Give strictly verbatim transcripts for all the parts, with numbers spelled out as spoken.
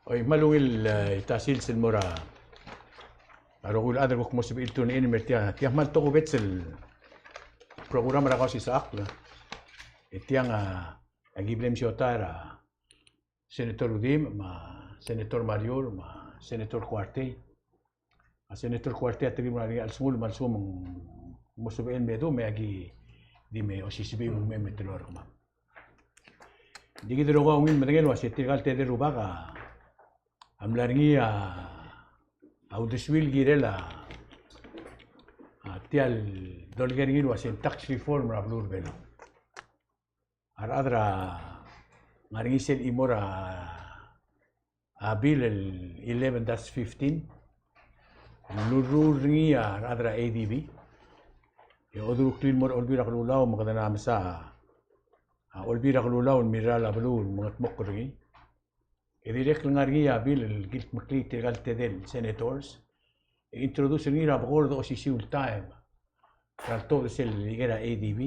Oi, kmal ungil, e, ita sils el mo er a rokui el chad el kuk mo sebechir el tune in, me tia, tia kmal tokubets el program er a Kausisechakl. E tiang a, a ki mle mesiou er a Senator Udim, me a Senator Mariur, me a Senator Kuartei. A Senator Kuartei a telkib er a lsengul me a lsekum ng mo sebechel el me dmu, me aki di me osisebii me, me teloi er kemam. Di kid el rokui a ungil medengei el uase tirka el tedei el rubak a mla er ngii a uldesuir el kirel a, a tia el dolekoi er ngii el uase tax reform er a beluu er a Belau. A rechad er a ngar er ngii sel chimo er a, a bill el eleven dash fifteen el lurruul er ngii a rechad er a ADB e odureklii el mo er a Olbiil er a Kelulau me kede mla mesa a Olbiil er a Kelulau el mirrael a beluu el mengedmokl er ngii. E dirrek el ngar er ngii a bill el kildmeklii tirka el tedei el senators e introduce er ngii er a bekord osisiu el taem er a letobed er sel ikel ADB,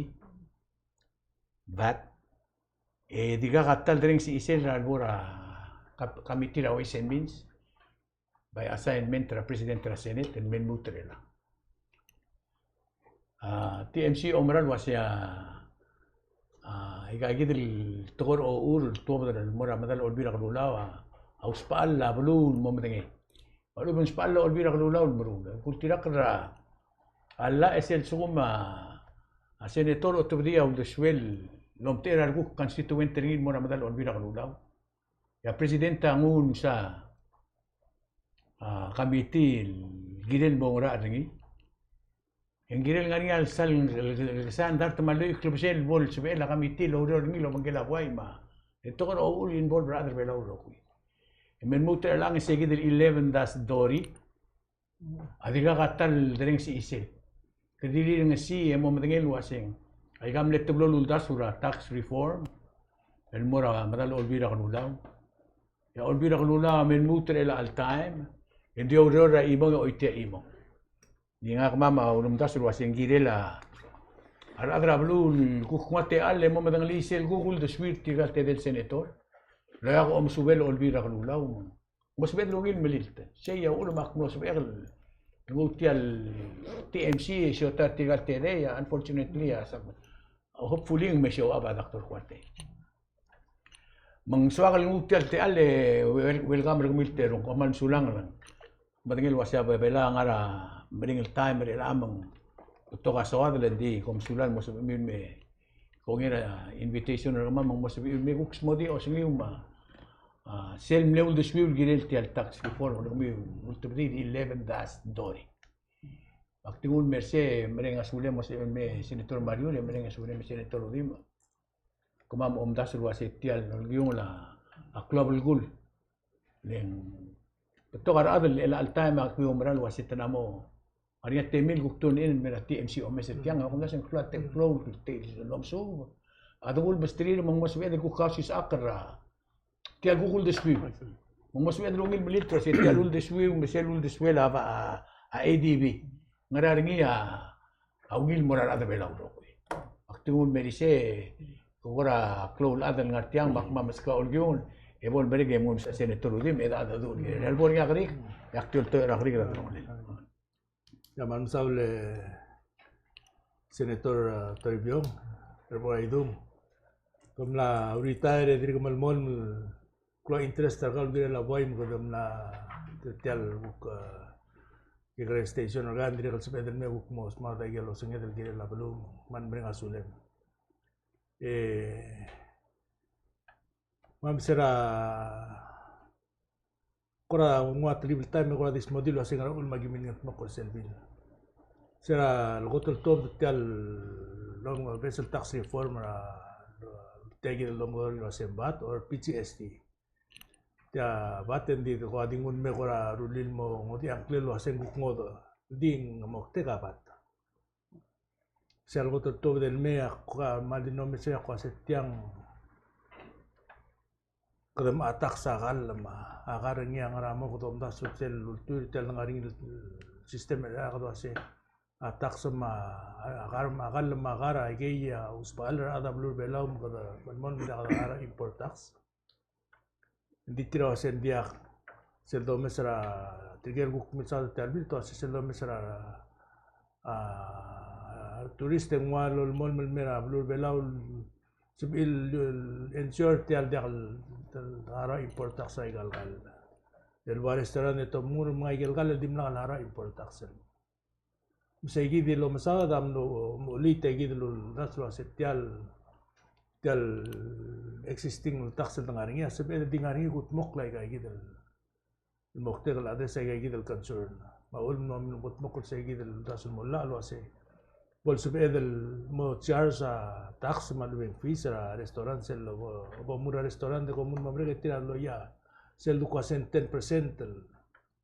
VAT. E dirkak a ta el derrenges er a chisel er a lebo er a kap-, committee er a Ways and Means by assignment er a President er a Senate el me lmuut er chelechang. A TMC a oumera el uase a, a, aika kid el tekoi er a ochur el tuobed el mo er a medal a Olbiil er a Kelulau a, a usbechall a beluu el mo medengei. Me a lechub e ng usbechall a Olbiil er a Kelulau el meruul. Kultirakl er a llach e sel lsekum a, a senator a otebedii a uldesuel el omtechei er a rekuk constituent er ngii el mo er a medal a Olbiil er a Kelulau, e a President a nguu el mesa a committee el kirel el mo ngerachel er ngii. E ng kirel ngar er ngii a lsal el, el, el kesai e ng dart me a lluich el klebesei el bo el sebechel a committee el oureor er ngii el obengkel a buai me a, e tekoi er a uchul e involve er a rechad er a Belau el rokui. E me lmuut er chelechang e se kid el eleven dash thirty a dirkak a ta el derrenges er a chisel. Kede di rirengesii e mo medengei el uaseng aika mle teblo el uldasu er a tax reform el mo er a medal a Olbiil er a Kelulau. E a Olbiil er a Kelulau a me lmuut er chelecha el taem e ng di oureor er a chimong e choitii a chimong. Ng di ngak me a ulemdasu el uaseng kirel a rechad er a beluu el kuk nguu a techall e mo medengelii sel kuk uldesuir tirka el tedei el senator el oeak a omesubel a Olbiil er a Kelulau. Ng mo sebeched el ungil melilt. Sei a uchul me ak mlo sebechek el nguu tia el TMC e show tirka el tedei, a, unfortunately, a, sa, hopefully ng me show up a Doctor Kuartei. Me ng soak el nguu tia el techall e wel-, welcome er kemiu el terung, kom kmal mesulang. Medengei el uasei a Belau a ngar er a meringel el taem er chelechang me ng betok a soad, le ng di kom mesulang el mo sebechemiu el me, kongei er a invitation er kemam me ng mo sebechemiu el me kuk smodii a osengiu me a, a, sel mle uldesuiu el kirel tia el tax reform er kemiu el ultebedii el eleven dash thirty. Ak di nguu el mer se, mereng a sulem, mo se, me Senator Mariur, e mereng a sulem me Senator Udim. Kemam a omdasu el uasei tia el olekiungel a klou a belkul. Le ng betok a rechad el chelecha el taem a kemiu a oumera el uasei te mla mo ngar er ngii a temir el kuk tune in el mer a TMC omes er tiang, a kumdasu e ng klou a te-, klou el te-, el omesuub. A denguu el mesterir me ng mo sebeched el kuk kausisechakl er a tia el kuk uldesuiu. Me ng mo sebeched el ungil melilt el uasei tia el uldesuiu me sel uldesuel a, a, a ADB, ngera er ngii a, a ungil mo er a rechad er a Belau el rokui. Ak di nguu el mer isei, ko er a klou el chad el ngar tiang, me ak mo meskau a olekiungel, e bo lemerek e mnguu el mesa Senator Udim, e de, de, de, el bo er ngii a kerik, e ak di oltoir a kerik er a delongelel. Ia, me a mesaul e Senator, a, Toribiong, er a bo er a idung. Ke mla retire e dirk melemolem el klou a interest er kau el kirel a buai me kede mla er tia el kuk, a, kekerei station er kau, ng dirrek el sebeched el me kuk mo smaod a ikel osenged el kirel a beluu, me ng mereng a sulem. E, me a mesa er a kora nguu a telibel taem e kora di smodii el uasei ngera uchul me aki mle mengedmokl er sel bill. Se er a lekot el tuobed er tia el long, beches el tax reform er a, tia kid el omekedong el uasei VAT or PGST. Tia VAT e ng di ko a di nguu el me kora rullii el mo ngodech a ngklel el uasei ng kuk ngodech. Ng di ng moktek a VAT. Se el kot el tuobed el mei a kuk a kmal di nomesekii a kuk a se tiang kede mla tax a kall me a kar er ngii a ngera mo kede omdasu sel ultuil er tia el ngar er ngii el system er a kede uase a tax me a kar, a kall me a kar a ikei a usbechall er a rechad er a beluu er a Belau me kede melemolem el diak de ngar er a import tax. Ng di tir a uase ng diak, sel domes er a, tirke el kuk milsaod er tia el bill, te uase sel domes er a, a, tourist e ng ua lolemolem el mei er a beluu er a Belau el sebechir el ensure tia el diak el, el harau a import tax er aika el kall. El ua restaurant e te mo er ngii a ikel kall el dimlak el harau a import tax el. Me sei kid el omesaod a mlo, mlo list e kid el uldasu el uase tia el, tia el existing tax el dengar er ngii a sebeched el di ngar er ngii kudmokl aika kid el moktek el address aika kid el concern. Me a uchul me ng mlo kudmokl sei kid el uldasu el mo llach el uase bo lsebeched el mo charge a tax me a lobeng fees er a restaurant sel bo, bo mur a restaurant e kom mo merek e tir a loia sel duk uase ng ten percent el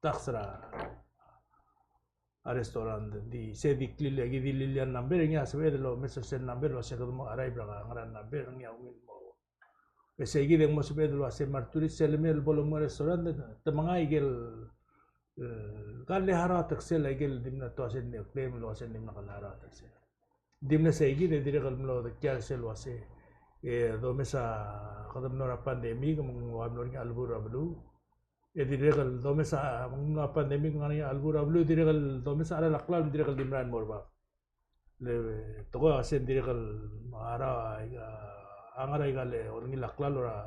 tax er a a restaurant, di se di klil, e kid di lilia a number, ngii a sebeched el omes er sel number el uase kede mo arrive er a ngera el number, ngii a ungil mo. E sei kid e ng mo sebeched el uase me a retourist sel lemei el bo lomui a restaurant, te mengai ikel, e, kall el harau a tax el, ikel di mla tua sel di claim el uase ng dimlak el harau a tax el. Di mle sei kid e dirrek el mlo dekial sel uase, e, domes a, kede mlo er a pandemic, me ng ua mlo er ngii a chelebul er a beluu. E dirrek el domes a, me ng mlo pandemic me ng ngar er ngii a chelebul er a beluu, dirrek el domes a cheral a klalo, dirrek el di merael el mo er bab. Le tekoi a uase ng dirrek el harau a, a ngar er aika el olengil a klalo er a,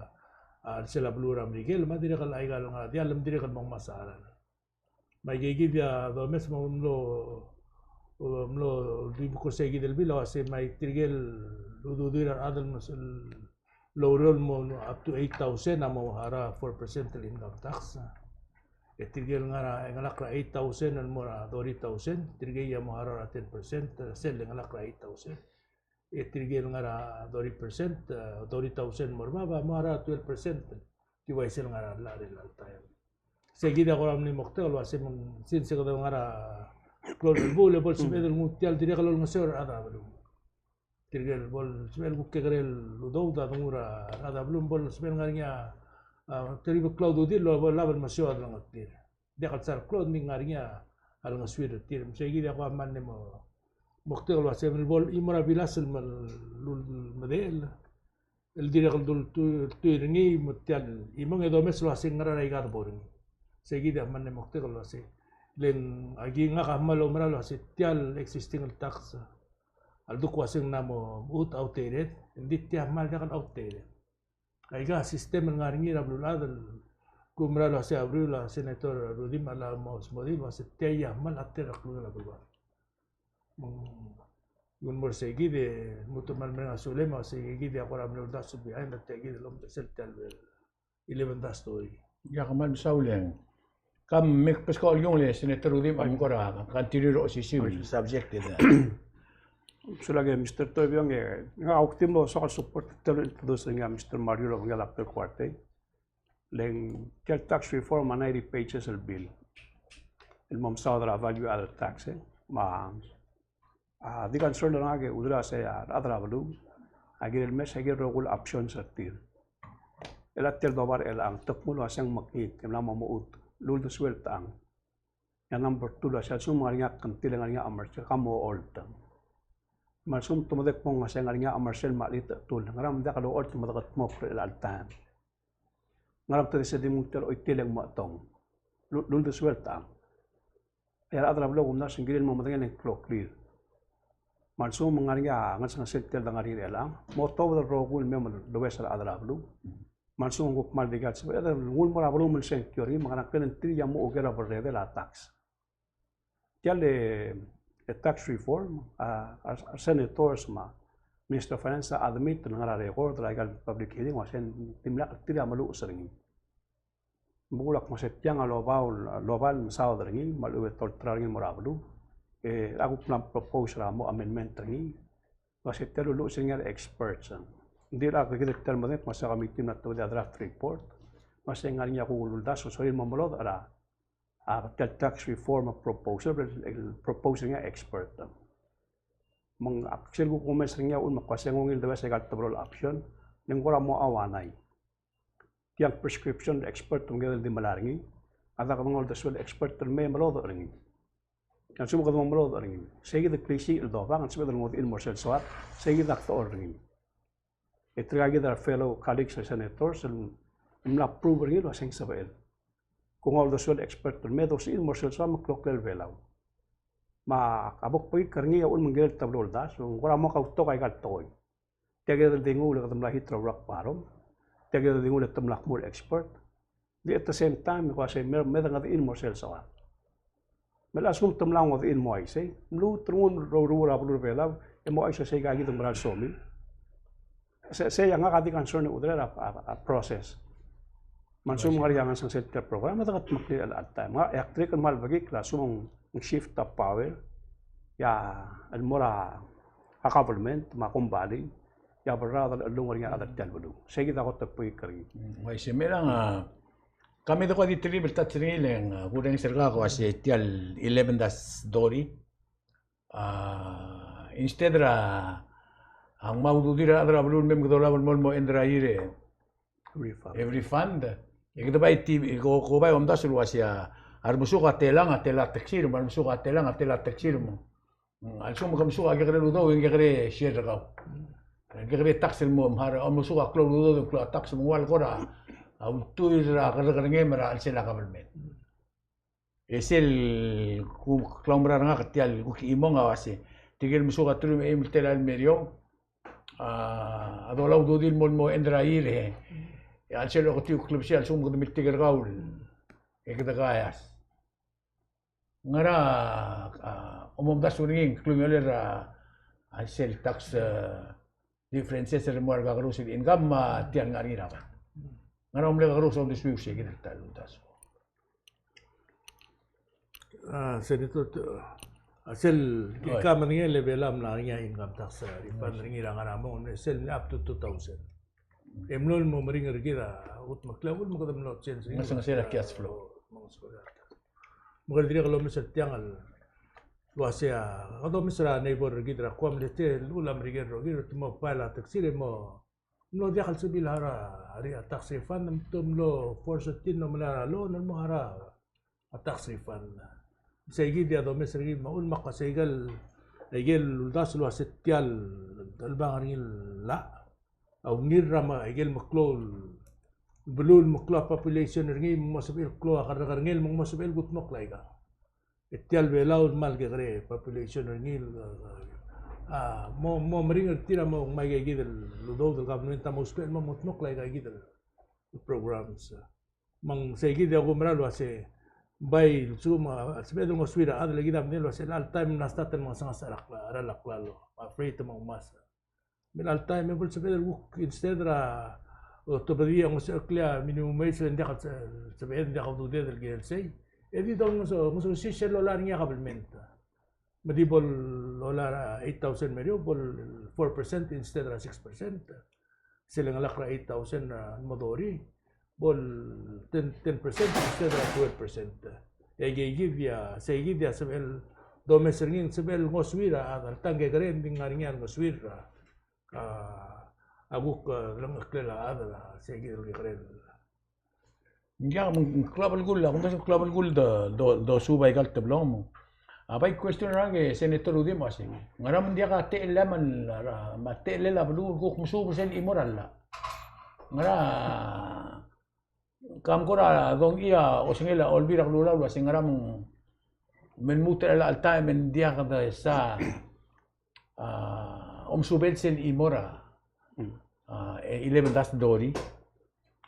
a, sel beluu er a Merikel, me a dirrek el aika el ngar er a diall, me dirrek el mo ngmasech a cheral. Me aike kid a domes me ng mlo, mlo di kuk er sei kid el bill a uase me tirke el ududir a rechad el oureor el mo up to eight thousand a mo harau a four percent el income tax. E tirke el ngar er a, e ngelakl er a eight thousand el mo er a thirty thousand, tirke a mo harau er a ten percent, e sel ngelakl er a eight thousand. E tirke el ngar er a thirty percent, e, thirty thousand el mo er bab a mo harau a twelve percent. Di uaisei el ngar er a llach er a taem. Sei kid a kora mle moktek el uase me ng since kede ngar er a klou el chelebuul e bo lsebeched el nguu tia el dirrek el olengeseu er a rechad er a beluu. Tirke el bo lsebechel kuk kekerei el udoud a denguu er a rechad er a beluu me bo lsebechel ngar er ngii a, a, tirke el klou a ududir el bo lab el mesiou a delengcheklii. Diak el sal klou e ng di ngar er ngii a lengesuir er tir. Me sei kid a kora mle mo, moktek el uase me bo lechimo er a bilas el me, el medechel el dirrek el dul tu, tuir er ngii me tia el chimong e domes el uase ng ngar er aika de bo er ngii. Sei kid a mle moktek el uase. Le ng aki ngak a kmal oumera el uase tia el existing el tax a leduk uase ng mla mo mechut outdated, ng di tia a kmal diak el outdated. Aika a system el ngar er ngii er a beluulechad el kumerang el uase a uriul a Senator Rudimch a mla mo smodii el uase tia a kmal update er a klungel a beluad. Me ng, ng mo er sei kid e lmuut el kmal mereng a sulem, me sei kid a kora mle uldasu behind er tia kid el omdasu er tia el eleven dash three. Ia, kmal mesaul e ng. Ka mekbeskau el iong le Senator Rudimch a mkora continue er a osisiu el subject e. Sulang e Mister Toibiong e, ngak a kuk di mlo soak el support er tia el introduce er ngii a Mister Mario el obengkel a bek el kuartei. Le ng tia el tax reform a ninety pages el bill el mo mesaod er a value added tax, e. Me a A di concern er ngak e uldurech a sei a rechad er a beluu a kirel el mes a ikel rokui el options er tir. El a tia el doba er chelechang, te kmo el uase ng mekngit e mla mo mechut, el uldesuel techang. E a number two el uase a lsekum ng ngar er ngii a kngtil e ng ngar er ngii a chemersel, ka mo ocholt. Me a lsekum te medengei el kmo ng uase ng ngar er ngii a chemersel me a chelitechetul, ngera me ng diak locholt el medekedmokl er chelecha el taem? Ngera me te di se di mnguu tia el choitii e ng mo chetong? El uldesuel techang. E a rechad er a beluu a kumdasu e ng kirel el mo medengei e ng kloklir. Me a lsekum ng ngar er ngii a ngesengesel tia el dengar er ngii er chelechang, mo tuobed el rokui el mei me lewes a rechad er a beluu. Me a lsekum ng kuk kmal di kall sebeched el nguu el mo er a beluu me sengkio er ngii, me ngera ngklel e ng tir a mo oker a berredel a tax. Tia el, e, tax reform, a, a, a senators me a Minister of Finance a admit el ngar er a record er aika el public hearing, uase ng dimlak el tir a meluches er ngii. Me kuk a kmo se tiang a loba, loba el mesaod er ngii, me a lechub e te olterau er ngii el mo er a beluu. E a kuk mla propose er a mo amendment er ngii. Me se tia el luluches er ngii a re experts. Ng di a kid el tia el medengei, me se a committee a mla tuobed a draft report. Me se ng ngar er ngii a kuk uldasu el sorir el mo melodech er a, a tia el tax reform proposal, el, el propose er ngii a expert. Me ng, ak sel kuk omes er ngii a uchul me ak uase ng ungil domes aika el teblo el option, le ng kora mo auanai. Tiang prescription er a expert el mengedel di melai er ngii, a dak dengol uldesuel expert el mei e melodech er ngii. A lsekum kede mo melodech er ngii, sei kid el klisiich el dobang, a lsekum kede ngodechii el mo er sel soad, sei kid a kdechor er ngii. E tirka kid a re fellow colleagues er a senators el mla approve er ngii el uase ng sebechel. Kuk nguu a uldesuel expert el me dosiik el mo er sel soam el kloklel Belau. Me a bo kbekikl er ngii a uchul me ng kirel el teblo el uldasu, ng kora mo kautok aika el tekoi. Tia kid el di nguu el kede mla hit er a Rock Bottom. Tia kid el di nguu el te mla kmu el expert. Di at the same time, e kuk uasei me, me dengodech el mo er sel soam. Me a lsekum te mla ngodech el mo uaisei, mluut er ngii el oureor er a beluu er a Belau, e mo uaisei sei kid a mera el soam. Sei, sei a ngak a di concern el uchul er a, a, a process. Me a lsekum ng ngar er ngii a ngesonges er tia el program, e de kudmeklii er chelecha el taem. Ngak, e ak dirrek el kmal bekikl a lsekum ng shift a power, ia el mo er a government, me a kombalii, ia bo el rechad el chelungel er ngii a rechad er tia el beluu. Sei kid a kot el bekikl er ngii. Mm, uaisei me a, ka me de ko di trip el touch er ngii le ng, a, kurrenges er kau a uasei tia el eleven dash thirty. A, instead er a, a ngmai a ududir a rechad er a beluu el mei me kede olab el mo, mo end er a year e refund. E refund. E kede bai ti, e ko, ko bai omdasu el uasei a remesuk a telang a tela teksir, me a remesuk a telang a tela teksir me. Mm, a lsekum ke mesuk a kekerei el udoud, e ng kekerei share er kau. Ng kekerei tax el mo, me a remesuk a klou el udoud, klou a tax me ng ua el kora, a ultuil er a kerrekerengem er a chelsel a government. E sel ku, klaumerang er ngak er tia el kuk chimong a uasei, tirke el mesuk a teruich me a eim el telael el meriou, a, a dolai a ududir el mo, mo end er a year e, e a chelsel oketiu el klebesei a lsekum kede miltik er kau, e kede kaias. Ngera, a, omomdasu er ngii, klungiolel er a, a sel tax, a, differences el mo er a kakerous el income me tia el ngar er ngii er a bab. Ngera mle kakerous a uldesuiu sei kid el ta el uldasu. A, Senator, a, sel income er ngii el Belau a mla er ngii a income tax, a, refund er ngii er a ngar er a mong, sel up to two thousand. E mlo el mo meringel er kid a kudmeklii a uchul me kede mlo change er ngii. Ngesonges er a cash flow. Me kede dirrek el omes er tiang el uasei a, kede omes er a neighbor er kid er a Guam, le tia el uchul a Merikel el rokir, te mo file a tax er ngii e mo, mlo diak el sebechir el harau a, a tax refund, te mlo force er tir el omelai er a loan el mo harau a tax refund. Sei kid a domes er ngii me a uchul me ak uasei aike el, aike el uldasu el uasei tia el, el bang er ngii el llach a ungil er a me, aike el meklou el beluu el meklou a population er ngii, me ng mo sebechir el klou a kerrekerengel, me ng mo sebechir el kudmokl aika. E tia el Belau el kmal kekerei population er ngii, a, mo, mo meringel er tir a mo ngmai aika kid el udoud el government a mo ousbech el mo kudmokl aika kid el programs. Me ng sei kid a kumerang el uasei, bai lsekum a, sebeched el ngosuir a chad, le kid a medengei el uasei chelecha el taem ng mla start el mengesenges a cheral a klalo, a freight me a ngmasech. Me chelecha el taem e bo el sebeched el kuk instead er a, otobedii a ngosuir a minimum wage, le ng diak el se-, sebeched, ng diak a ududed el kirel sei. E di dongos-, ngosukesii sel loia er ngii a kabelment. Me di bo el loia er a eight thousand meriou, bo el four percent instead er a six percent. Sel lengelakl er a eight thousand, a, mo thirty, bo el ten, ten percent instead er a twelve percent. E aike kid a, sei kid a sebechel domes er ngii, sebechel ngosuir a chad, alta ng kekerei e ng di ngar er ngii a ngosuir a, a, a kuk, a, delengcheklel a chad, a, sei kid el kekerei. Ng diak, me ng klou a belkul, a kumdasu el klou a belkul el do, do, dosuub aika el teblong. A bai question er ngak e Senator Rudimch a uasei, ngera me ng diak a techellel a, me a techellel a beluu el kuk mesuub er sel chimo er a llach. Ngera, ka mkora dongchii a osengel a Olbiil er a Kelulau el uasei ngera me ng, me lmuut er chelecha el taem e ng diak de sa a, omesubel sel chimo er a, a, e, eleven dash thirty.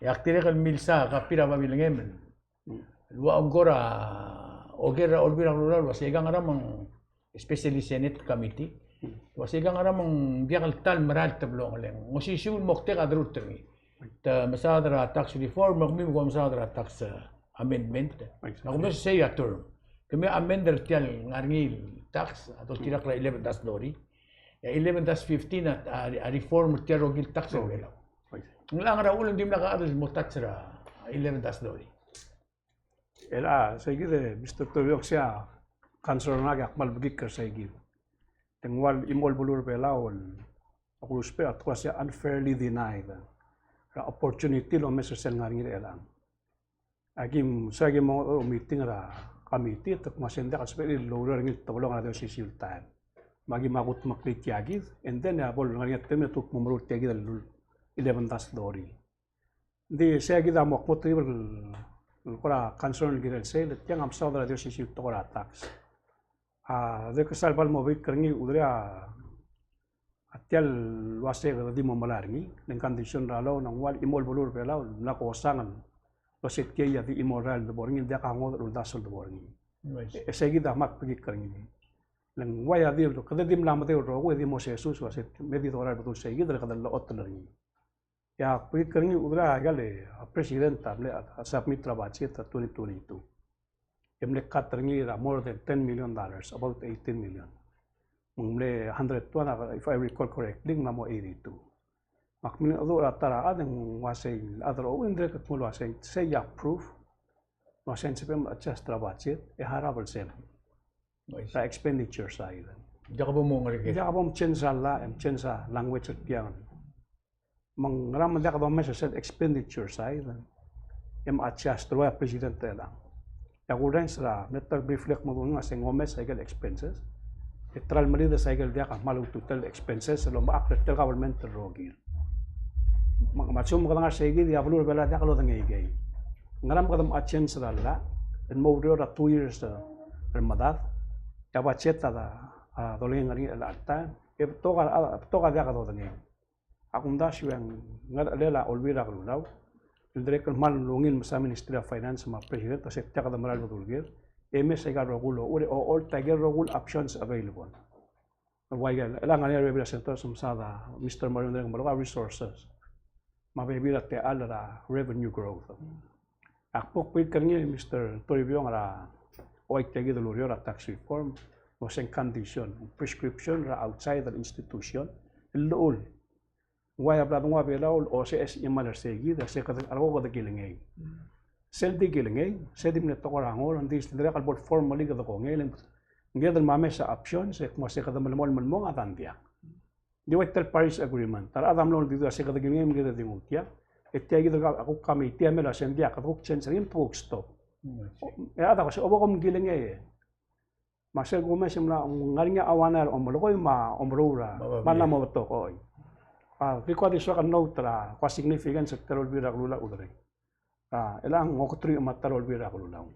E ak dirrek el milsa a copy er a babilngem el ua ongkora oker er a Olbiil er a Kelulau el uasei ka ngera me ng, especially Senate committee, el uasei ka ngera me ng diak el ta el merael el teblong, le ng osisiu el moktek a derurt er ngii. Te mesaod er a tax reform, me kemiu kom mesaod er a tax, e, amendment. Exactly. Me a kumdasu sei a term. Kemiu a amend er tia el ngar er ngii el tax, a doltirakl er a eleven dash thirty. E a eleven dash fifteen a, a, a reform er tia el rokui el tax er a Belau. Exactly. Ng locha ngera uchul e ng dimlak a chad el mo touch er a eleven dash thirty. El a, sei kid e, Mister Toribiong, sei a concern er ngak e ak kmal bekikl er sei kid. Te ng ua el chimo el beluu er a Belau el, ak ousbech a tekoi el uasei unfairly denied er a opportunity el omes er sel ngar er ngii er chelechang. Aki, sei aki mo meeting er a committee, te kmo sei ng diak el sebechir el oureor er ngii el teblong er a di osisiu el taem. Me aki mo kudmeklii tia kid, and then a bo el ngar er ngii a term e te kuk mo meruul tia kid el eleven dash thirty. Ng di sei kid a mo kmo tirke el el kora concern el kirel sei, le tiang a mesaod er a di osisiu el tekoi er a tax. A, dirrek el sal bal mo beik er ngii, Audrey, a, a tia el uasei kede di mo melai er ngii, le ng condition er a loan, ng ua el chimo el beluu er a Belau el mla kosang el uasei tia a di chimo el rael el debo er ngii, diak a ngodech el uldasu el debo er ngii. E, e sei kid a mle beik er ngii. Le ng ua a di, kede di mla medeu el rokui, e di mo sesus, uasei me di dorael el bedul sei kid, e kede lochotel er ngii. E a beik er ngii, Audrey, a ikal, a president a mle, a submit er a budget er a twenty twenty-two. E mle cut er ngii er a more than ten million dollars, about eighteen million. Me ng mle hundred one, if I recall correctly, ng mla mo eighty-two. Me ak mle mengedecheduch er a ta er a chad e ng uasei, a chad er a uchei e ng dirrek el kmo uasei, sei a proof, uasei ng sebechem el adjust er a budget, e harau el sel. Uaisei. Er a expenditure side. Diak bo mo ngerke. Diak bo mo change a llach, e mo change a language er tiang. Me ng ngera me ng diak domes er sel expenditure side, e mo adjust er a ua president er chelechang. E a kurrenges er a, mle ta el briefly ak mo dmu el uasei ng omes a ikel expenses. E te ra el melides a ikel diak a kmal ultutelel el expenses el omechakl er tia el government el rokir. Me, me a lsekum kede ngar er sei kid e a beluu er a Belau a diak lodengei ikei. Ngera me kede mo change er a llach el mo oureor er a two years, e, el medad. E a budget a, a dolengei er ngii er chelecha el taem. E betok a, a, betok a diak dodengei. A kumdasu e ng ngerechelel a Olbiil er a Kelulau el dirrek el kmal ungil el mesa Ministry of Finance me a President, a se tia kede merael el bedul ker, e mes aika el rokui el uchul e ocholt aike el rokui el options available. Ua ikel, chelechang a ngar er ngii a rebebil er a senators el mesaod a Mister Mario, ng dirrek el melekoi a resources me a bebil er a techall er a revenue growth. Ak bo kbeik er ngii, Mister Toribiong, er a, ua tia kid el ureor er a tax reform, me se ng condition, prescription er a outside el institution el llechul. Ng ua a bla denguu a Belau el oseches a chimal er sei kid, e se kede, a leko kede kilengei. Sel di kilengei, se di mle tekoi er a ngor, ng di dirrek el bo el formally kede kongei, le ng kired el mo omes a option, se kmo se kede melemolem el mong a dang diak. Di ua tia el Paris Agreement, a rechad a mlo di dua se kede kilengei me kede di nguu tia. E tia kid a kuk committee a mle uase ng diak, kede kuk change er ngii me te kuk stop. E a chad a ko se, o bo kom kilengei e. Me sel kumes e mla, ng ngar er ngii a one hour el omelekoi me a omeruul er a, me a mla mo betok, oi. A, di kuk di soak el note er a, kuk significance er tia el Olbiil er a Kelulau, Audrey. A, chelechang ng oketeruich me a ta el Olbiil er a Kelulau.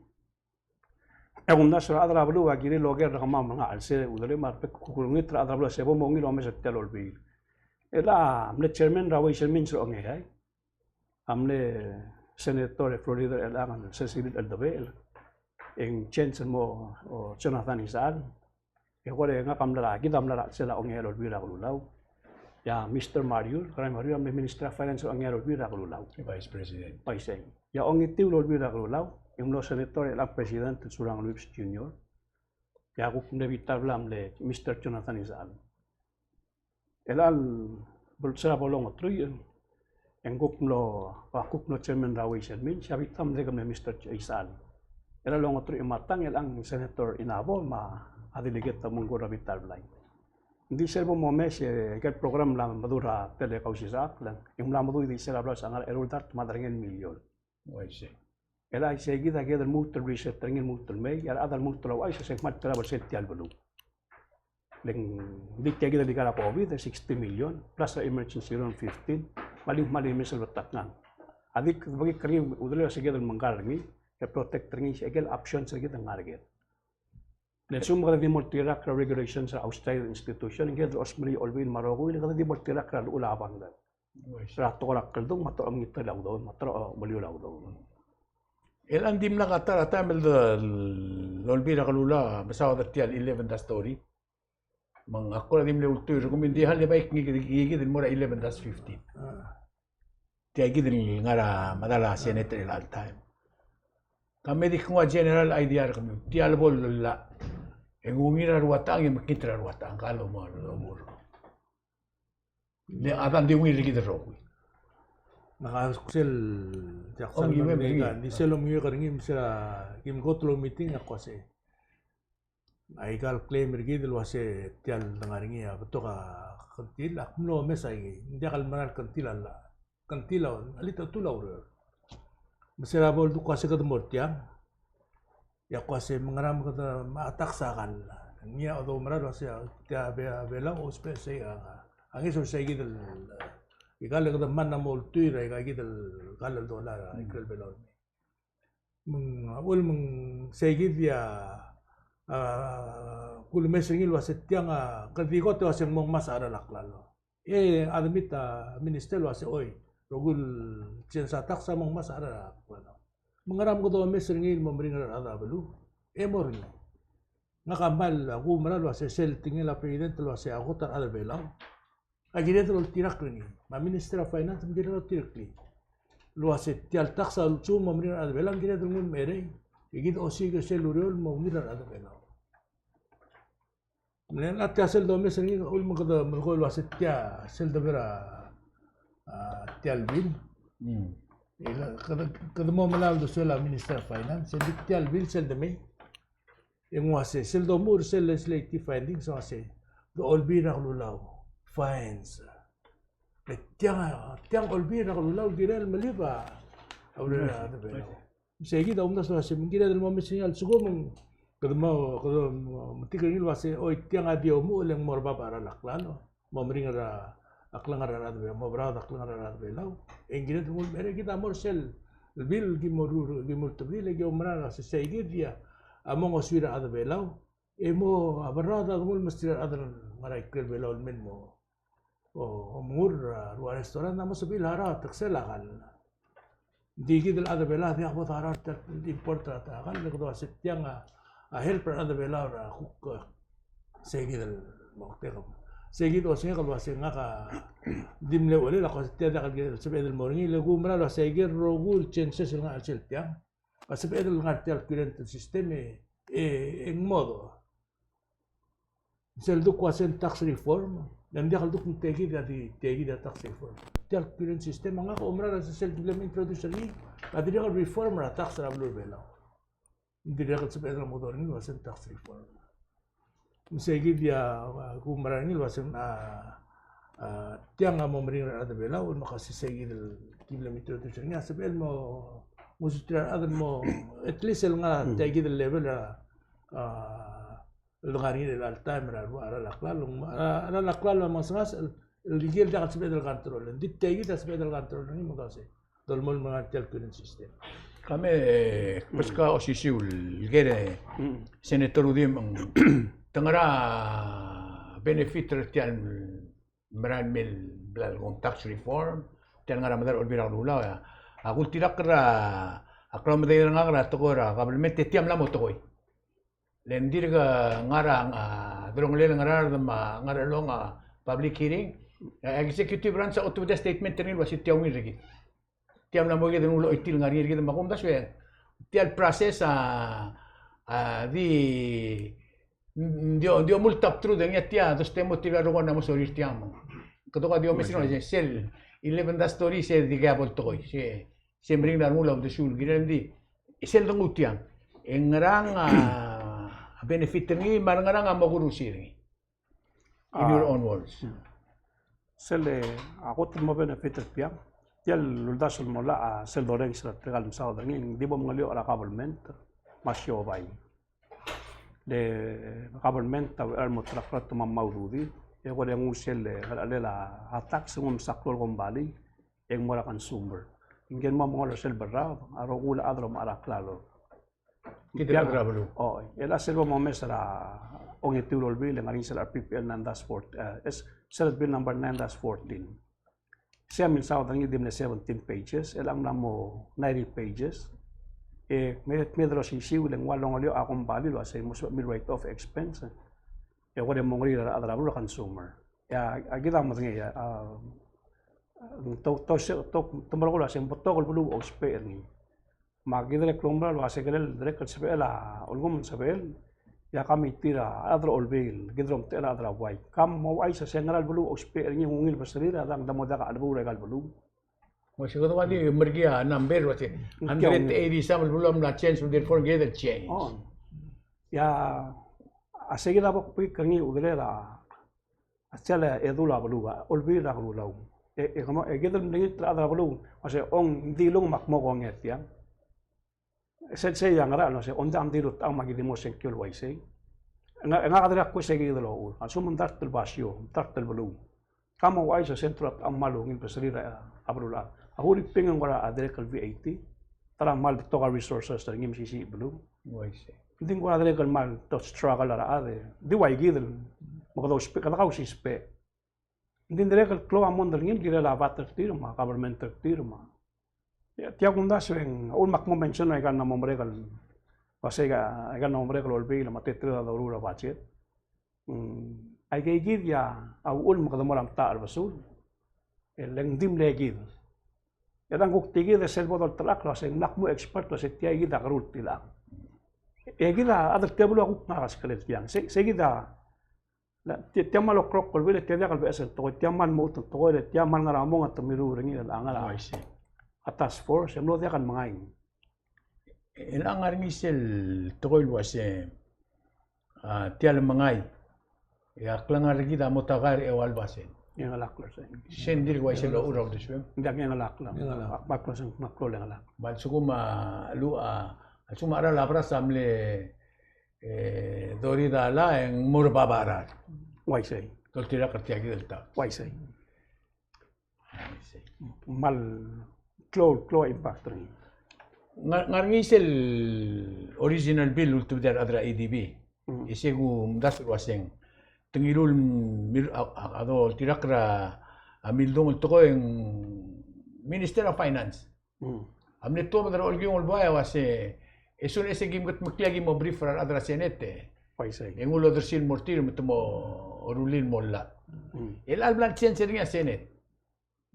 E kumdasu er a rechad er a beluu a kirir el oker er kemam el ngar er a chelsel, Audrey, me a rebek el kuk olengit er a rechad er a beluu a se bo mo ungil omes er tia el olbiil. Chelechang a mle chairman er a Ways and Means er a ongei, a mle senator er a Florida er chelechang, Secilil Eldebechel, e ng change el mo, o, Jonathan Isechal. E kora ngak a mla er a, kid a mla er a chelsel a ongei el Olbiil er a Kelulau. E a Mister Mariur, Kerai Mariur, a mle Minister er a Finance er a ongei el Olbiil er a Kelulau. Vice President. Vice. E a ongetiu el Olbiil er a Kelulau, e ng mlo senator er chelechang, President Surangel Whipps Junior. E a kuk mle bita el blai a mle Mister Jonathan Isechal. Chelechang, bo el, se er a bo longeteruich, e ng kuk mlo, a kuk mlo chairman er a Ways and Means, e a bita a mle dirk el mle Mister Isechal. Chelechang longeteruich me a tang, chelechang Senator Inabo me a delegate a mo nguu er a bita el blai. Ng di sel bo momes, e, aike el program el mla meduch er a telekausisechakl, e ng mla meduch e di sel a bla sel ngar er a eru el dart me a derengel million. Uaisei. Chelechang isei kid a kired el lmuut el reset er ngii el lmuut el mei, e a rechad a lmuut el ouchais e se ng kmal travel sel tia el beluu. Le ng di tia kid el ikal a COVID, sixty million, plus a emergency loan fifteen, me a link, me a link, me sel betak ngang. A di kede bekikl er ngii, Audrey, a se kired el mengkar er ngii, e protect er ngii, se ikel options er kid el ngar er kid. Le lsekum kede di mo oltirakl er a regulations er a outside institution, ng kired el osmerii a olbiil me a rokui, le kede di mo oltirakl er a llechul a bank. Er a tekoi er a kldung, me a tekoi er a mengitel a udoud, me a tekoi er a omeliu a udoud. Chelechang dimlak a ta er a taem el de, el Olbiil er a Kelulau a mesaod er tia el eleven dash thirty. Me ng ak kora di mle ultuil er kemiu, ng di hale bai ngii, ngii kid el mo er a eleven dash fifteen. Tia kid el ngar er a medal a Senate er chelecha el taem. Ka me di knguu a general idea er kemiu, tia el bo el llach e ng ungil er a rua techang e mekngit er a rua techang, ka lomo, lomo er kemiu. Le a dang di ungil er kid el rokui. Ngak a sel, Jackson, ongei, me ng di sel omenguiu er ngii, me sel a, kim go to meeting, ak uase aika el claim er kid el uase tia el dengar er ngii a betok a kngtil, ak mlo omes a ikei, ng diak el mera el kngtil a llach, kngtil a, a litechetul a ureor. Me sel bo el dmu el uase kede mo er tiang, e ak uase me ngera me kede me a tax a kall. Ngii a odoumera el uase tia Be-, Belau a ousbech sei a, a ngeso sei kid el, ikal kede mla mo ultuil er aika kid el kall el dollar er a ikrel Belau el mei. Me ng, a, uchul me ng seikid a, a, kulemes er ngii el uase tiang a, kede di kot el uase ng mo ngmasech a cheral a klalo. E admit a minister el uase, oi, rokui el change a tax a mo ngmasech a cheral a klalo. Me ngera me kede omes er ngii el mo meringel a rechad er a beluu? E mo er ngii. Ngak a kmal, a kumerang el uase sel tekingel a president el uase a kot a rechad er a Belau a kired el oltirakl er ngii. Me a Minister of Finance me ng kired el oltirakl er ngii el uase tia el tax a lsekum mo meringel a rechad er a Belau ng kired el nguu el mecherei. E kid a osiik er sel ureor el mo ungil er a rechad er a Belau. Me ng tia sel domes er ngii, uchul me kede melekoi el uase tia sel debo er a, a, tia el bill. Mm. E le, kede, kede mo melai a uldesuel a Minister of Finance, sel di tia el bill sel demei. E ng uase, sel domuchel er sel legislative findings, uase, the Olbiil er a Kelulau finds. E tiang, tiang Olbiil er a Kelulau el kirel el melib a, a, a, a, a, Me seikid a kumdasu el uase me ng kired el mo omes er ngii a lsekum ng kede mo, kede mo metik er ngii el uase, oi, tiang a di omuchel e ng mo er bab a cheral a klalo. Mo meringel a, a klengar er a rechad er a Belau, mo oberaod a klengar er a rechad er a Belau. E ng kired el nguu el mecherei, kid a mo er sel bill el ki mo ru-, ki mo ultebedii, e ki oumerang el uase seikid a mo ngosuir a rechad er a Belau. E mo a berraod a denguu el mesterir a rechad el ngar er a ikrel Belau el mei el mo o, omengur er a rua restaurant a mo sebechir el harau a teksel a kall. Ng di kid el chad er a Belau a diak bo doharau er a import er a kall, le kede uase tiang a, a help er a chad er a Belau er a kuk, e, seikid el moktek. Seikid a osengek el uase ngak a di mle uchelel a ko se tia diak el sebeched el mo er ngii, le kumerang el uase ikel rokui el changes el ngar er sel tiang a sebeched el ngar er tia el current system e, e, e ng mo do. Sel duk ua se ng tax reform, e ng diak el duk ng tia kid a di, tia kid a tax reform. Tia el current system a ngak a oumerang el uase sel di mle introduce er ngii a dirrek el reform er a tax er a beluu er a Belau. Ng dirrek el sebeched el mo dmu er ngii el uase ng tax reform. Me seikid a, a, kumerang er ngii el uase ng, a, a, tiang a mo meringel er a rechad er a Belau, el me ka se seikid el di mle introduce er ngii a sebeched el mo, mo ngosuterir a rechad el mo, at least el ngar er tia kid el level er a, a, el ngar er ngii er chelecha el taem er a rua, a cheral a klalo, a cheral a klalo a mengesengasech el, el ikel diak el sebeched el control. Ng di tia kid a sebeched el control er ngii me ng uase dolemolem el ngar er tia el current system. Ka me, e, beskak a osisiu el ker e, Senator Udim, te ngar er a benefit er tia el merael mei el bla el kmo tax reform, tia el ngar er a medal a Olbiil er a Kelulau, a kultirakl er a, a klaumedei er ngak er a tekoi er a government e tia mla mo tekoi. Le ng dirk ngar er a, a, delongelel a Ngaraard me a Ngarchelong a public hearing, a executive branch a otobed a statement er ngii el uase tia ungil er kid. Tia mla mo kid el nguu el oitil ngar er ngii er kid me a kumdasu e tia el process a, a di, di, di omult a btrude ngii a tia, doste mo tirka el rokui a mo sorir tiang. Kede ko a di omes er ngii el uase sel eleven story se dikea bo el tekoi, se se meringel a rengul a uldesuel, kirel di, sel denguu tiang. E ngerang a benefit er ngii, me a rengerang a mo kurusi er ngii. In your own words. Sel, e, a kot el mo benefit er tiang. Tia el uldasu el mo llach a sel dorrenges er tirka el mesaod er ngii, ng di bo mengelioch er a government me a siobai. Le government a uchei er a mo track er a temam me a ududir. E kora nguu sel, e, ngerechelel a tax, nguu msa klou el kombalii e ng mo er a consumer. Ngike el mo mengolos er sel berraod a rokui el chad el omechar a klalo. Kid el chad er a beluu. O, el a sel bo momes er a ongetiu el olbiil e ng ngar er ngii sel R P P L nine dash four, e, sel bill number nine dash fourteen. Sei a milsaod er ngii di mle seventeen pages, el a mla mo ninety pages. E me, me de losisiu le ng ua longelioch a kombalii el uasei mo sebechemiu el write off expense. E kora mo ngerir a rechad er a beluu el consumer. E a, a kid a medengei a, a, to, to, to, to, te merekong el uasei ng betok el beluu a ousbech er ngii. Me a kid el klou el uasei kirel dirrek el sebechel a, ulekum ng sebechel, e a committee er a chad er a olbiil, kid el omtechei er a chad er a buai. Kom ouchais a se ngera el beluu a ousbech er ngii, ng ungil beserir a dang, de mo diak a chelebuu er aika el beluu. Mo se kede ua di merkii a number el uasei hundred eighty some el beluu a mla change, therefore kede change. O. E a, a se kid a bo kbik er ngii a uchul er a a sel edul a beluu, a olbiil er a kelulau. E, e kmo, e kid el mlengit er a chad er a beluu, uasei ng dilung me ak mo kongei tiang. Sel sei a ngerang el uasei, ng diak a dilu el techang me aki di mo sengkio el uaisei. Ngak, ngak a dirrek el kmo sei kid el ochur. A lsekum ng dart el basio, ng dart el beluu, kom ouchais a sentral el techang me a ungil beserir a beluulechad. A Huriping e ng kora dirrek el V A T. ta er a kmal betok a resources er ngii me sisiich beluu. Uaisei. Ng di ng kora dirrek el kmal struggle er a chad e di ua ikid el me kede ousbech, kede kausispech. Ng di ng dirrek el klou a mondai er ngii el kirel a vat er tir me a government er tir me a. Ia, tia kumdasu e ng, a uchul me ak mo mention aika el mla mo merek el, uasei aika, aika el mla mo merek el Olbiil me a teletelel a doruul er a budget. Mm, aika ikid a uchul me kede mo er a metacherbesul. E le ng di mle kid. E a dang kuk tia kid e sel bo doltelechakl el uasei ng mla kmo expert el uasei tia ikid a keruul tilechang. E kid a chad er tia beluu a kuk ngar er a keskel el tiang. Se, se kid a, tia, tia kmal okerokl el Olbiil e tia diak el beches el tekoi, tia kmal mo mechut el tekoi, e tia kmal ngar er a mong e te mirruul er ngii el ngar er a, oh, I see, a task force, e mlo diak el mengai. E le ngar er ngii sel tekoi el uasei, a, tia el mengai. E a klengar er kid a mo ta er a eua el basent. Engelakl er sei. Sel dirk uaisei el locha er a uldesuem. Ng diak, engelakl. Engelakl. Ak, ak, ak, ak, ak, engelakl. Me a lsekum a, lu, a, a lsekum a cheral a beras a mle, e, dorir a llach e ng mo er a bab a cheral. Uaisei. Doltirakl er tia kid el tax. Uaisei. Kmal klou, klou a impact er ngii. Ngar, ngar er ngii sel original bill el ultebedii a rechad er a ADB. Mm. E sei kumdasu el uasei ng, te ngiluu el mir, a, a, a doltirakl er a, a mildung el tekoi e ng Minister of Finance. Mm. A mle tuobed er a olkiung el buai a uasei, e soon as e kim kutmeklii a ki mo brief er a rechad er a Senate. Uaisei. E ng uldersii el mo er tir me te mo rullii el mo llach. Mm. E chelecha el bla el change er ngii a Senate.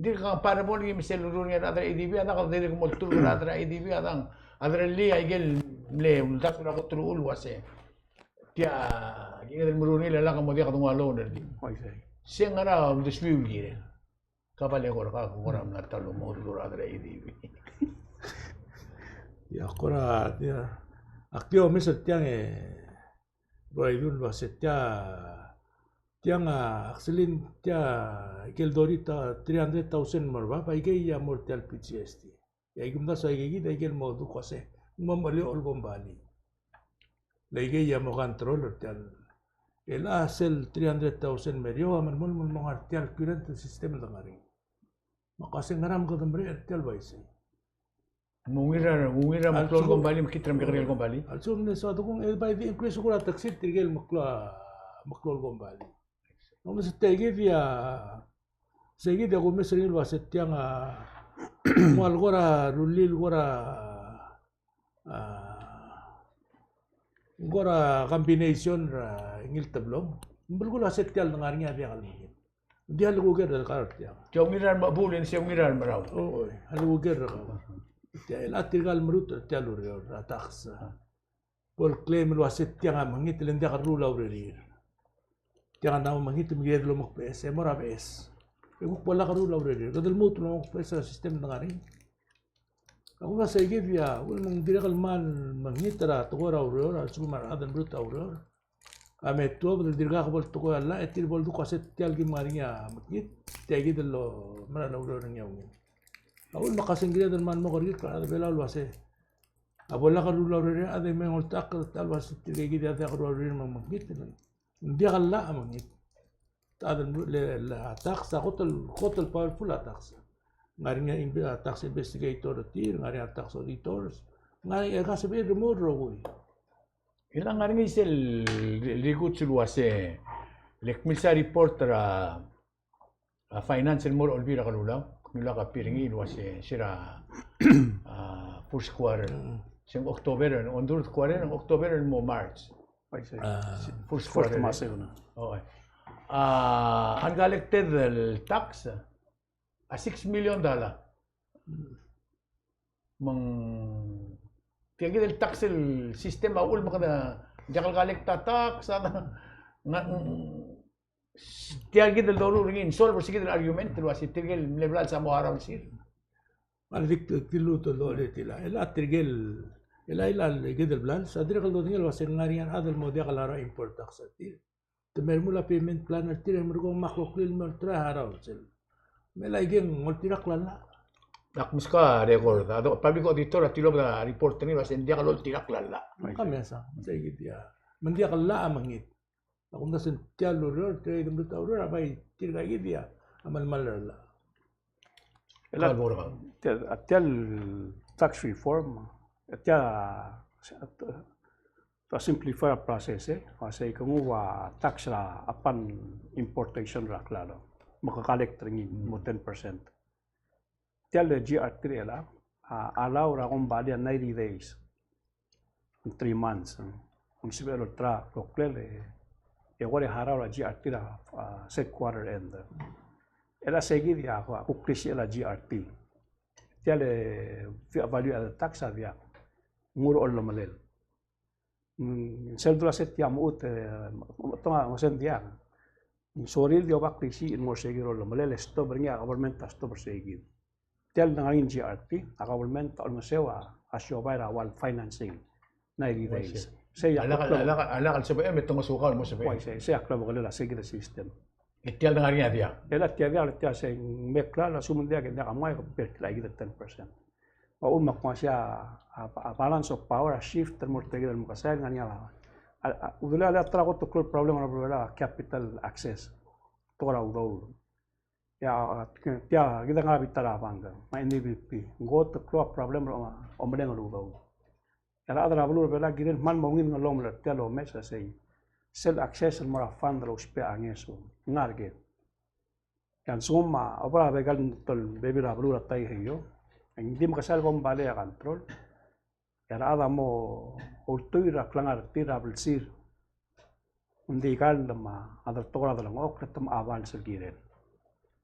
Dirk comparable ngii me sel ureor er ngii a rechad er a ADB, a dang, dirk mo olturk er a rechad er a ADB, a dang, a derellii a ikel mle uldasu er a kot el uchul el uasei. Tia, kid el meruul er ngii el lak mo diak dengua loan er ngii. Uaisei. Se ng ngar er a uldesuiu el kirel. Ka bai le kora, ka kora mla ta el mo ureor er a rechad er a ADB. Ia, kora, tia. Ak di omes er tiang e, Bai dul uasei tia, tiang a, actually tia, ikel dorir a three hundred thousand mo er bab, aikei a mo er tia el PGST. E a ikel mdasu aikei kid, aikel mo duk uasei, ng mo meleoch el kombalii. Le aikei a mo control er tia el, el a sel three hundred thousand me er eou a melemolem el mo ngar er tia el current system el dengar er ngii. Me ak uasei ngera me kede mereched er tia el uaisei. Ng ungil er a, ungil er a meklou el kombalii, mekngit er a mekekerei el kombalii. A lsekum ng soad kung, e by the increase kora tax er tirke el meklou, meklou el kombalii. Ng omes er tia kid a, se kid a kumes er ngii el uasei tiang a, mo el kora rullii el kora, a, kora combination er a ngii el teblong. Ng belkul a se tia el dengar er ngii a diak el mekngit. Ng di a lekuker er kau er tiang. Tia ungil er a remechebuul, e ng se ungil er a remerau. Oi, a lekuker er kau. Tia el a tirka el merutech er tia el ureor, a tax. Bo el claim el uasei tiang a mekngit le ng diak el ruul a urerir. Tiang a mekngit me kired el omekbeches, e mo er a beches. E kuk bo lak el ruul a urerir. Kede lmuut el omekbeches er a system el dengar er ngii. Ak uasei kid a, uchul me ng dirrek el kmal mekngit er a tekoi er a ureor, a lsekum a rechad el merutech a ureor. A me tuobed el dirkak bo el tekoi a llach, e tir bo el duk uasei tia el kim ngar er ngii a mekngit, tia kid el mera el oureor er ngii a ungil. A uchul me ak uasei ng kired el kmal mo kerekikl er a rechad er a Belau el uasei, a bo lak el ruul a urerir a chad e me ng oltak el ta el uasei tirke kid a diak el ruul a urerir me ng mekngit. Ng diak el llach a mekngit. Chad el, le, le, a tax, a kot el, kot el powerful a tax. Ng ngar er ngii a inve-, a tax investigator er tir, ng ngar er ngii a tax auditors, ng ngar er ngii a, e ka sebechir el remuul el rokui. E le ng ngar er ngii sel re-, rekuts el uasei, le kmisa report er a, a finance el mo er a Olbiil er a Kelulau, kemiu a copy er ngii el uasei, se er a, a, first quarter. Mm. Se ng October, ng third quarter, ng October el mo March. Uaisei. A, first quarter. First quarter. Oh, e. A, uncollected el tax, a six million dollar. Me ng, tia kid el tax el system a uchul me kede diak el collect a tax, a, ng, ng, tia kid el doruul er ngii, ng solve er se kid el argument el uasei tirke el mle blals a mo harau el sir. A le dik, dik lmuut el doruul er tir a, el a tirke el, el a, el a kid el blals a dirrek el dodengei el uasei ng ngar er ngii a rechad el mo diak el harau a import tax er tir. Te me remuul a payment plan er tir e merekong me a kloklir el mo er tir a harau er sel. Me le aikei ng oltirakl a llach. Ak meskau a record, a do-, public auditor a tilobed a report er ngii el uasei ng diak loltirakl a llach. Ka mesa, sei kid a. Me ng diak el llach a mekngit. A kumdasu e ng tia el ureor, tia el ureor, a bai tirka kid a melemall er a llach. Tia, tia el tax reform, e tia, te simplify a process, e. Uasei ke nguu a tax er a, a pan importation er a klalo. Me ke collect er ngii, mo ten percent. Tia el G R T er chelechang, a, allow er a kombalii a ninety days. Three months, e. Ng sebechel el olterau a kloklel, e, e kora harau er a G R T er a, a, second quarter end. E le sei kid a, a, kuk klisichel a G R T. Tia el, e, value added tax a diak. Ng ureor el omelel. Mm, sel dula se tia mo ut, e, tong a, mo se ng diak. Sorir el di oba klisiich el mo er sei kid el omelel, e stop er ngii a government a stop er sei kid. Tia el ngar er ngii el G R T, a government a olengeseu a, a siobai er a ua el financing, ninety days. Sei a lak, a lak, a lak el sebechem e te ngesukau el mo sebechem. Uaisei, sei a klebekelel a sei kid el system. E tia el ngar er ngii a diak. E le tia diak, le tia sei ng mle klalo, a lsekum ng diak, e diak a mui, e ke ber tia kid el ten percent. Me a uchul me a kmo sei a, a, a balance of power a shift el mo er tia kid el mekesai el ngar er ngii a, a, a, udelel a ta er a kot el klou el problem er a beluu er a capital access. Tekoi er a udoud. Ia, tia, kid a ngar er a bita er a bank, me a N D B P. Ng kot el klou a problem er a omeleng el udoud. E a rechad er a beluu er a Belau a kirel kmal mo ungil ngelomel er tia el omes a sei. Sel access el mo er a fund el ousbech a ngeso. Ngar er ngii. Ia, a lsekum a, oba er a bek el bebil er a beluu er a Taiheio. Ng di mekesai el kombalii a control. E a rechad a mo ultuil er a klengar er tir er a blsir. Ng di kall me a deltekoi er a delengchokl e te mo avance el kirel.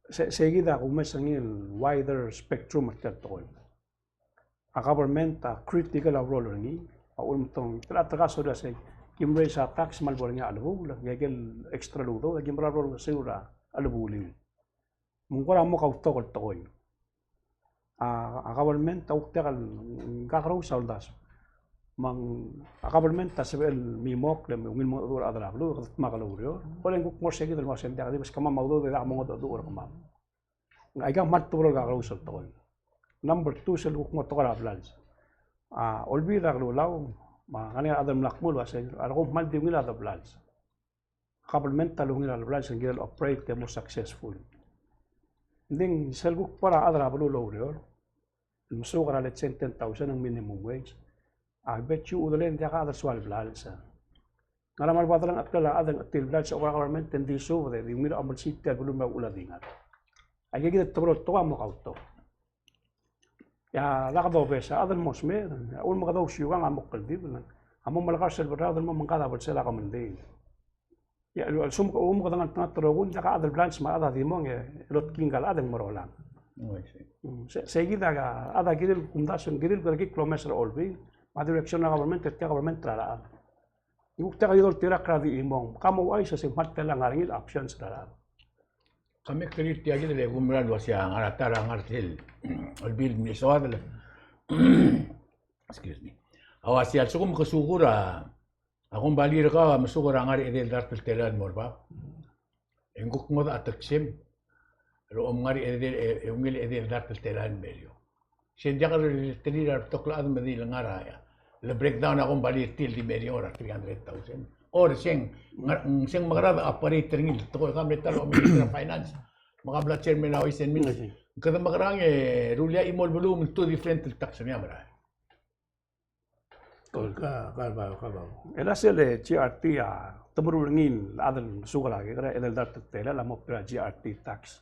Se, se kid a kumes er ngii el wider spectrum er tia el tekoi. A government a critical a role er ngii, a ulemetong, te locha kasorir a sei, kim raise a tax me a lebo er ngii a chelebuul, e ngike el extra el udoud, e kim meral olengeseu er a chelebuul. Me ng kora mo kautok el tekoi. A, a government a kuk diak el kakerous a uldasu. Me ng, a government a sebechel el mimokl e ungil mengedecheduch er a rechad er a beluu, kede dmak el oureor. Bo le ng kuk mo er se kid el uasei ng diak di beskemam a udoud e diak mengedecheduch er kemam. Aika kmal teblo el kakerous el tekoi. Number two, sel kuk mo tekoi er a blals. A, Olbiil er a Kelulau, me a ngar er ngii a rechad el mla kmo el uasei, a lsekum kmal di ungil a de blals. Government a lungil a de blals e ng kirel operate e mo successful. Ng di sel kuk bo er a chad er a beluu el oureor el mesuk er a let's say ten thousand el minimum wage. I bet you udelel e ng diak a chad el soal blals. Ngera me a lebo delengeteklel a chad el ngetil blals e a government e ng di subed e di ungil a omelsiit tia el beluu el mla uchul a dingar. Aika kid el teblo el tekoi a mo kautok. Ia, dak dobes a chad el mo smecher, a uchul me kede ousiukang a mo kldibel, a mo melekoi er sel berraod el mo mengkad a belsel a kemeldiil. Ia, a lsekum, a lsekum kede ngeltengat el rokui, ng diak a chad el blals me a chad a di mong e lotkii ngka el chad e ng merolang. Mm, se, se kid a chad a kirel kumdasu, ng kirel kerekikl el omes er a Olbiil, me a direction er a government, e tia government er a rechad. Ng kuk diak a di doltirakl er a di chimong, ka mo ouchais e se kmal tela ngar er ngii el options er a rechad. Ka me klir tia kid el kuk mera el uasei a ngar er a ta er a ngar er sel Olbiil el mle soad el, excuse me. A uasei a lsekum ke sukur a, a kombalii er kau a mesuk er a ngar er a edei el dart el telael el mo er bab. E ng kuk ngodech a teksem el omngar er a edei, e, e ungil edei el dart el telael el mei er eou. Se ng diak el telir a rebetok el chad me di le ngar er a, le breakdown a kombalii er tir el di mei er eou er a three hundred thousand. Or se ng, ngar, se ng mekerang a operate er ngii el tekoi, ka mle ta el Minister of Finance. Me ka mla chairman er a Ways and Means. Kede mekerang e rullii a chimo el beluu me ng two different el tax er ngii a mera. Ka, ka, ka, ka, ka. E le sel G R T a, te meruul er ngii el chad el mesuk er a, ke, er a edei el dart el telael a mo er a G R T tax.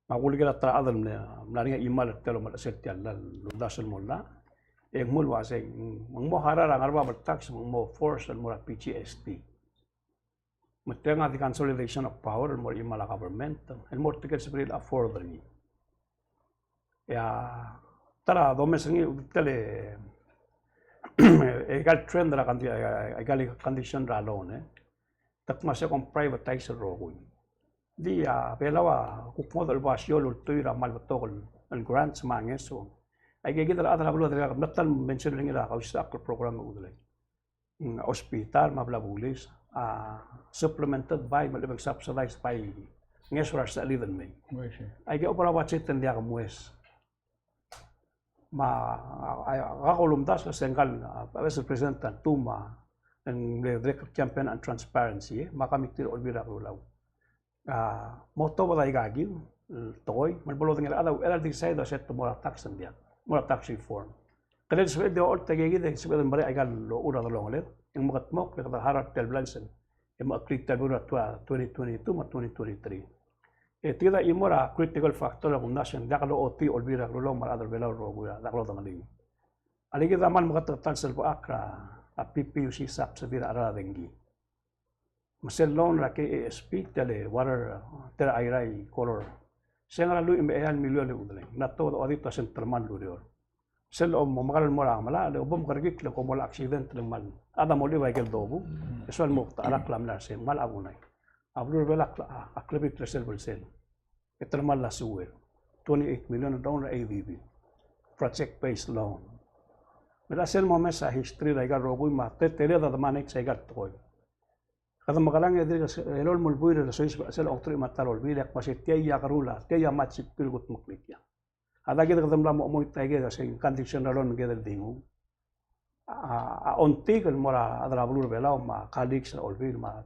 Me a kuleker a ta er a chad el mla, mla er ngii a chimal er tia el omelechesel tia el uldasu el mo llach. E ng mo el uasei, me ng mo harau er a ngar er bab el tax, me ng mo force el mo er a P G S T. Me tia a di consolidation of power el mo er a chimal a government, el mo er tirke el sebechir el afford er ngii. Ia, ta er a domes er ngii, tia el, e, aika el trend er a condi-, e, aika el condition er a loan, e. Te kmo se kom privatize el rokui. Di a Belau a kuk ngodech el basio el ultuil er a kmal betok el grants me a ngeso. Aika kid el chad er a beluu a dirkak, mla ta el mention er ngii er a kausisechakl el program el udelei. Mm, hospital me a bla bulis, a, supplemented by, me a lechub e ng subsidized by ngeso er a resechelid el mei. Aika oba er a budget e ng diak moes. Me a, a, a, ngak a ulemdasu el se ngkal, a, Vice President Tantu me ng mle dirrek el campaign on transparency, e, me a committee er a Olbiil er a Kelulau. A, mo tobed aika kid el tekoi, me bo lodengei a rechad a uchei er a di decide el se te mo er a tax, ng diak, mo er a tax reform. Kede sebeched el di ocholt a ikakid e sebeched el merek aika el ochur a delongeled. E ng mekedmokl e kede harau er tia el blensel e mecheklir tia el beluu er a twenty twenty-two me a twenty twenty-three. E tia a chimo er a critical factor el kumdasu e ng diak lochotii a Olbiil er a Kelulau me a rechad er a Belau el rokui, diak lodengelii. A le kid a kmal meketeketang el selbechakl er a P P U C subsidy er a cheral a dengki. Me sel loan er a K A S P, tia el water, tia el Airai corridor. Se ng ngar er a lluich me a eai el miliol el udeleng. Ng tuobed a audit el uasei ng telemall el ureor. Sel omekall el mo er a Ngemelachel, e le bo mkerekikl e kom mo accident el kmal. A chad a mo olechib a ikel dobuu. E soal mo ta er a klamlar se, kmal a kunai. A beluu er a Belau a, a klebit er sel belsel. E telemall a sewer. Twenty-eight million loan er a A D B. Project based loan. Me a sel momes a history er aika el rokui me a teleteled a de manage aika el tekoi. Kede mekerang e dirk elolem el buil er a soiseb er sel ongeteruich me a ta el Olbiil e ak uasei tia a keruul a, tia a magic pill el kudmeklii tiang. A dikid kede mla mo chemoit a ikakid el uasei ng condition er a loan kede el di nguu. A, a ongtik el mo er a rechad er a beluu er a Belau me a colleagues er a Olbiil me a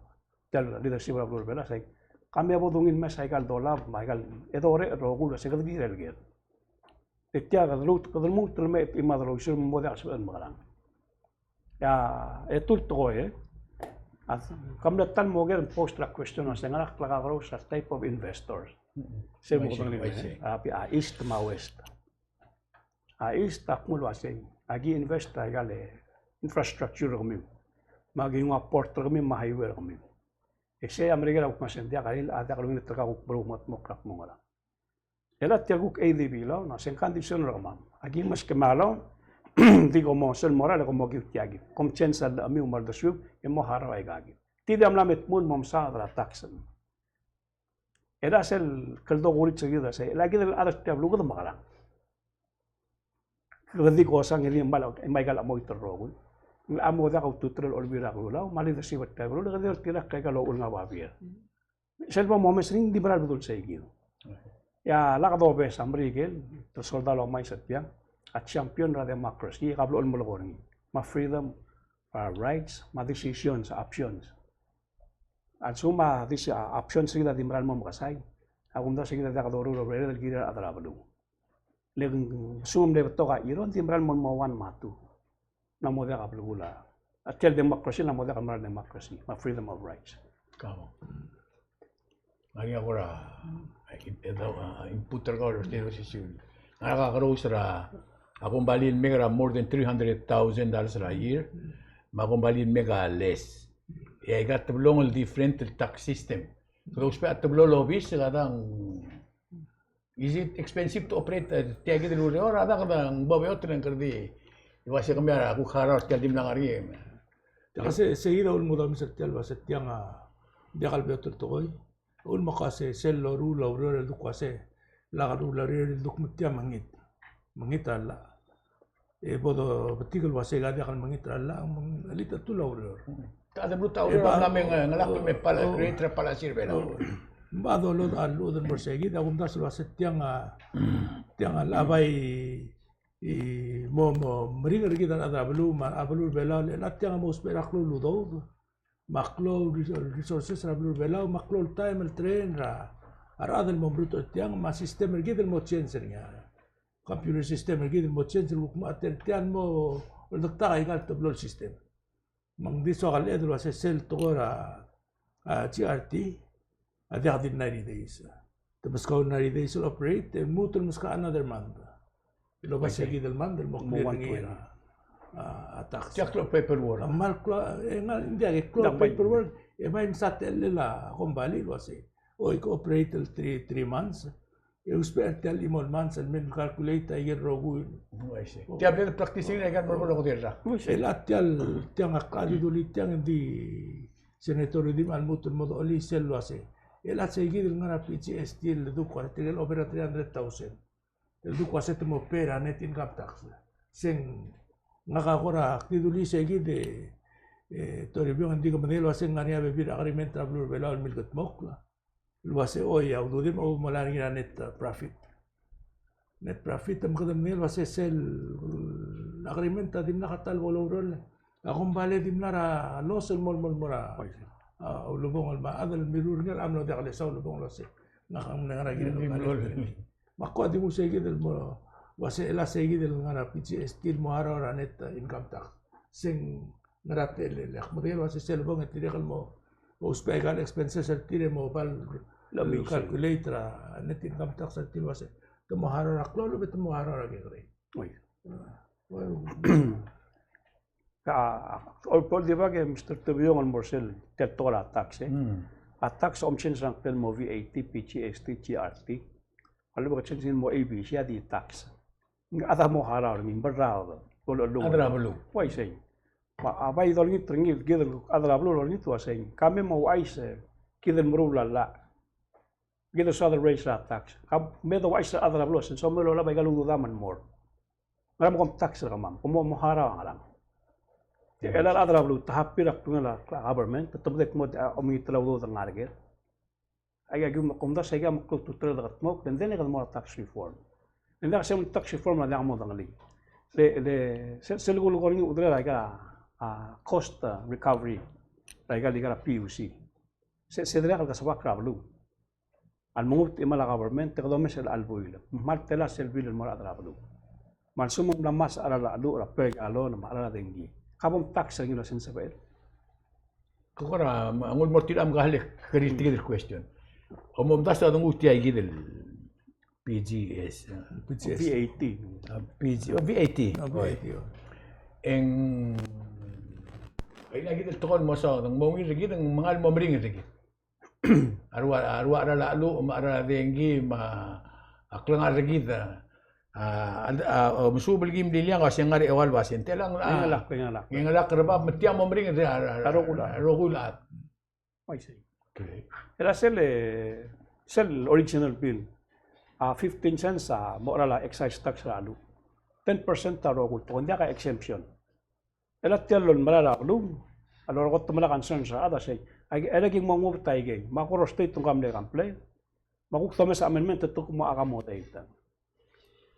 tia el leadership er a beluu er a Belau, sei. Kemiu a bo dungil el mes aika el dolab me aika el, e dorech el rokui el uasei kede kirel ker. E tia kede lmuut, kede lmuut el mei e chimad el oisei me ng mo diak el sebeched el mekerang. Ia, e tul tekoi, e. A, ke mle ta el mo ker el post er a question el uasei ngera a klekerous er a type of investors. Mm. Se mo, I see, kede ngii, I see. A, a East me a West. A East a kmo el uasei, aki invest er aika el infrastructure er kemiu. Me aki nguu a port er kemiu me a highway er kemiu. E sei a Merikel a kuk uasei ng diak a, a diak el ungil er kau a kuk beluu me te mo crack mo ngerang. E le tia kuk A D B loan, no, se ng condition er kemam. Aki meskemiu a loan, di kom mo sel mo er a, le kom mo kiu tiakid. Kom change a llachemiu me a uldesuiu, e mo harau aikakid. Tia di a mla me tmuu el mo mesaod er a tax. E le sel kldokl er kid a sei, e le kid el chad er tia el beluu kede mekerang. Kede di kosang e di mle, me aika el chemoit el rokui. Ng locha mo diak a ultutelel a Olbiil er a Kelulau, me a leadership er tia el beluu, le kede di oltirakl aika el ochul ngii a babier. Sel bo momes er ngii ng di mera el bedul sei kid. Ia, lak dobes a Merikel, te soldau el omais er tiang, a champion er a democracy, e ka blechoel el melekoi er ngii. Me a freedom, a rights, me a decisions, options. A lsekum a dis-, a options er kid a di mera el mo mekesai, a kumdasu e kid a diak doruul a urered el kirir a rechad er a beluu. Le ng lsekum ng mle betok a chiro, ng di mera el mo, mo one me a two. Ng mo diak a belkul a, a tia el democracy, ng mo diak a mera el democracy, me a freedom of rights. Kau. Ngar er ngii a kora, e, e, a, input er kau er tia el session. Ngera a kakerous er a, a kombalii el mei er a more than three hundred thousand dollars er a year, me a kombalii el mei er a less. E aika a teblong el different el tax system. Kede ousbech a teblo el obis, e kede ng Is it expensive to operate, e, tia kid el ureor? A dak, a dak, ng bo beot el ng kede di, e uase kemiu a kuk harau er tia el di mla ngar er ngii. Tia se, se kid a ulemudames er tia el uase tiang a diak el beot el tekoi. Ulemekoase sel loruul a ureor el duk uase, lak loruul a ureor el duk me tia mengit. Mengit a llach. E bo dobetik el uase ka diak el mengit er a llach, me ng chelitechetul a ureor. Te chad el mluut a ureor, e ba, me ng, ngelak, o, me pal-, o, create er a policy er a Belau. O, me ba dolod a llechud el mo er se kid, a kumdasu el uase tiang a, tiang a bai, e, mo, mo meringel er kid a rechad er a beluu, me a beluu er a Belau, le tiang a mo ousbech er a klou el udoud. Me a klou el res-, resources er a beluu er a Belau, me a klou el taem el train er a, a rechad el mo meruul er tiang, me a system er kid el mo change er ngii. Computer system er kid el mo change el kuk mo ate er tia el mo oldektak aika el teblo el system. Me ng di soak el cheled el uase sel tekoi er a, a, G R T, a diak di ninety days. Te meskau ninety days el operate, e lmuut el meskau another month. El oba se kid el month el mo clear er ngii a, a, a tax. Tia klou el paperwork. A kmal klou, e ng diak, e klou el paperwork, e bai msa techellel a kombalii el uase, oi, ke operate el three, three months, e ousbech er tia el chimo el months el mei el calculate aike el rokui. Oh, I see. Tia el practice er ngii a ika el mo er a rokui el rak. E le tia el, tiang a klou el dulii tiang, e ng di Senator Rudimch a lmuut el mo dolii sel uase, e le se kid el ngar er a P G S T el duk uase tirke el over a three hundred thousand el duk uase te mo pay er a net income tax. Se ng, ngak a kora kldulii se kid e, e, Toribiong, e ng di ke medengei el uase ng ngar er ngii a bebil er a agreement er a beluu er a Belau el milkedmokl el uase, oi, a ududir me a bo melai er ngii er a net, uh, profit. Net profit, me kede medengei el uase sel agreement a dimlak a ta el bo loureor. A kombalii a dimlak er a loss el mo, mo, mo er a, a ulebongel, me a chad el mirruul er ngii a mlo diak lesa ulebongel el uase ngak a ngar er a kirel. Me a kuk di nguu se kid el mo, Uase el a sei kid el ngar er a P G S T el mo harau er a net income tax. Se ng ngar er a techellel. Ak medengei el uase sel bong e dirrek el mo ousbech aika el expenses er tir e mo bai el calculate er a net income tax er tir el uase te mo harau er a klou el lebo e te mo harau er a kekerei. Oi. Well, a, a, olpol di bak e Mister Tebiong el mo er sel tia el tekoi er a tax, e. A tax a omchange er a ngklel el mo V A T, P G S T, G R T. A lebo ke change el mo A B C a di tax. Ng chad a mo harau er ngii, ng berraod. Bo lolung. Chad er a beluu. Uaisei. Me a bai dolengit er ngii, kid el chad er a beluu el olengit el uasei. Ka mei me ouchais, e, kid el meruul a llach. Kid el soad el raise er a tax. Ka me douchais er a chad er a beluu el uasei, ng soam el olab aika el udoud a mei el mo er. Ngera me kom tax er kemam, kom mo harau a ngerang. E a chad er a beluu, te happy er a kdungel a government, te tebedek mo, a, omengit el udoud el ngar er ker. Aika, aika, kom omdasu aika me klou a ultutelel a kldmokl, and then e kede mo er a tax reform. And then se el tax reform a diak modengelii. Le, le, se, sel kulekoi er ngii a udoud er aika, a, cost, a, recovery er aika el ikal a P U C. Se, se dirrek el kesebak er a beluu. A lmengut e kmal a government, e kede omes er a chelecha el buil. Me kmal tela sel bill el mo er a chad er a beluu. Me a lsekum ng mla ngmasech a cheral a cheluch er a per gallon me a cheral a dengki, ka bom tax er ngii el uase ng sebechel? Ke kora, me ng ulemoltirakl me ke kmal kerir tia kid el question. Omomdasu a denguu tia kid el P G S, a, P G S. V A T. A, P G, o, V A T. A, V A T, o. E ng, aika kid el tekoi el mo soak, ng mo ungil er kid, ng mengal mo meringel er kid. A rua, a rua cheral a cheluch, me a cheral a dengki, me a klengar er kid, a, a, a, a, mesuub el kim liliang, a se ngar er a eua el basent. Te lang, a, ngelak, ngelak. Ngelak er a bab, me tia mo meringel er a, a, a, a rokui el chad. I see. Okay. Era sel, e, sel original bill, a, fifteen cents a mo cheral a excise tax er a cheluch. Ten percent a rokui el tekoi, ng diak a exemption. E le tia el lolemera er a beluu a lolekoi el melai a concerns er a chad a sei, a, e le ki mo nguu er a ikei, me a Koror State ng kmal mle complain. Me a kuk domes a amendment e te kuk mo accommodate.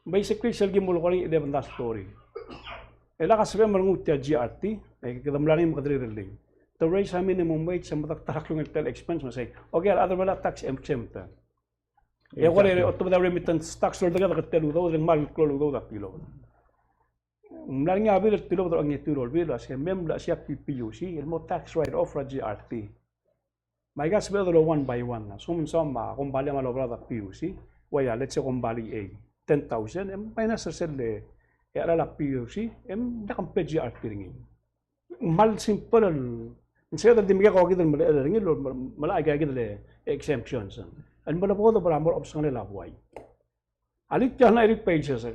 Basically, sel ki mo lolekoi er ngii a eleven dash four. E le ak sebechem el nguu tia el G R T, e kede mla er ngii me kede rirellii. Te raise a minimum wage, e medak ta er a klungel tia el expense, me sei, okay, a rechad er a Belau a tax exempt. E kora otobed a remittance tax, loldak a ker tia el udoud, e ng kmal klou el udoud a tilobed. Ng mla er ngii a bill el tilobed er a ongetiu el olbiil el uase me mla er sei a P P U C el mo tax write off er a G R T. Me aika sebeched el one by one. A lsekum ng soam a kombalii a kmal oberaod a P U C, uaia, let's say kombalii A, ten thousand, e minus er sel, e cheral a P U C, e ng diak a pay G R T er ngii. Ng kmal simple el, ng sebeched el di mekek a kid el melechel er ngii, el melai aika kid el exemptions. El melebodeb er a mo er a obengkelel a buai. A le tia el nine pages,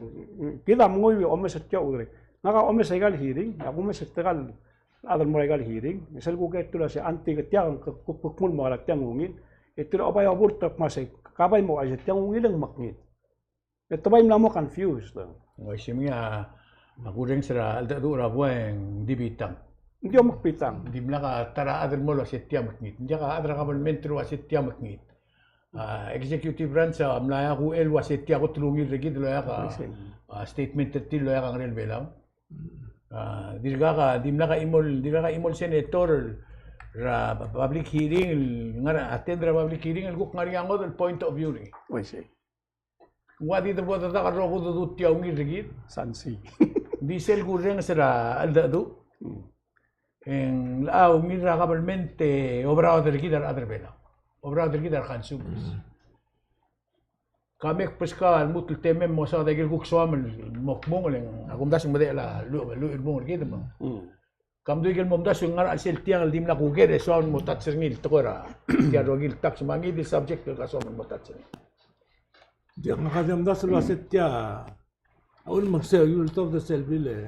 kid a menguiu e omes er tia el ureor. Ngak a omes aika el hearing, ak omes er tirka el chad el mo er aika el hearing, e sel kuk er tir el uase, auntie, ke tia, ke, ke, ke kmal mo er a tia el ungil, e tir a oba e oburt el kmo sei, ka bai mo uaisei, tia el ungil e ng mekngit. E te bai mla mo confused. Ng uaisei me ngii a kurrenges er a cheldecheduch er a buai e ng di bitang. Ng di omekbitang. Ng dimlak a ta er a chad el mo el uase tia mekngit. Ng diak a chad er a kabelment el uase tia mekngit. A, executive branch a mla oeak el uase tia kot el ungil er kid el oeak a, a, statement er tir el oeak a Ngerel Belau. A, dirkak a, dimlak a chimo el, dirkak a chimo el senator er a public hearing, el ngar er a attend er a public hearing, el kuk ngar er ngii a ngodech el point of view er ngii. Uaisei. Ng ua di debo dedak el rokui el dudut tia ungil er kid. Sansi. Di sel kurrenges er a cheldecheduch. E ng locha ungil er a kabelment e oberaod er kid a rechad er a Belau. Oberaod er kid a re consumers. Ka mek beskau a lmuut el temem el mo saod a ikel kuk soam el mo kmung, e le ng, a kumdasu e ng medechel a lluich, lluich el kmung er kid me ng. Ka mdu ikel momdasu e ng ngar er a chelsel tiang el dimlak kuker e soam el mo touch er ngii el tekoi er a tia el rokir el tax me a ngii di el subject el ka soam el mo touch er ngii. Diak, ngak a di omdasu el uase tia, a ulemeksei, uleltobed er sel bill e,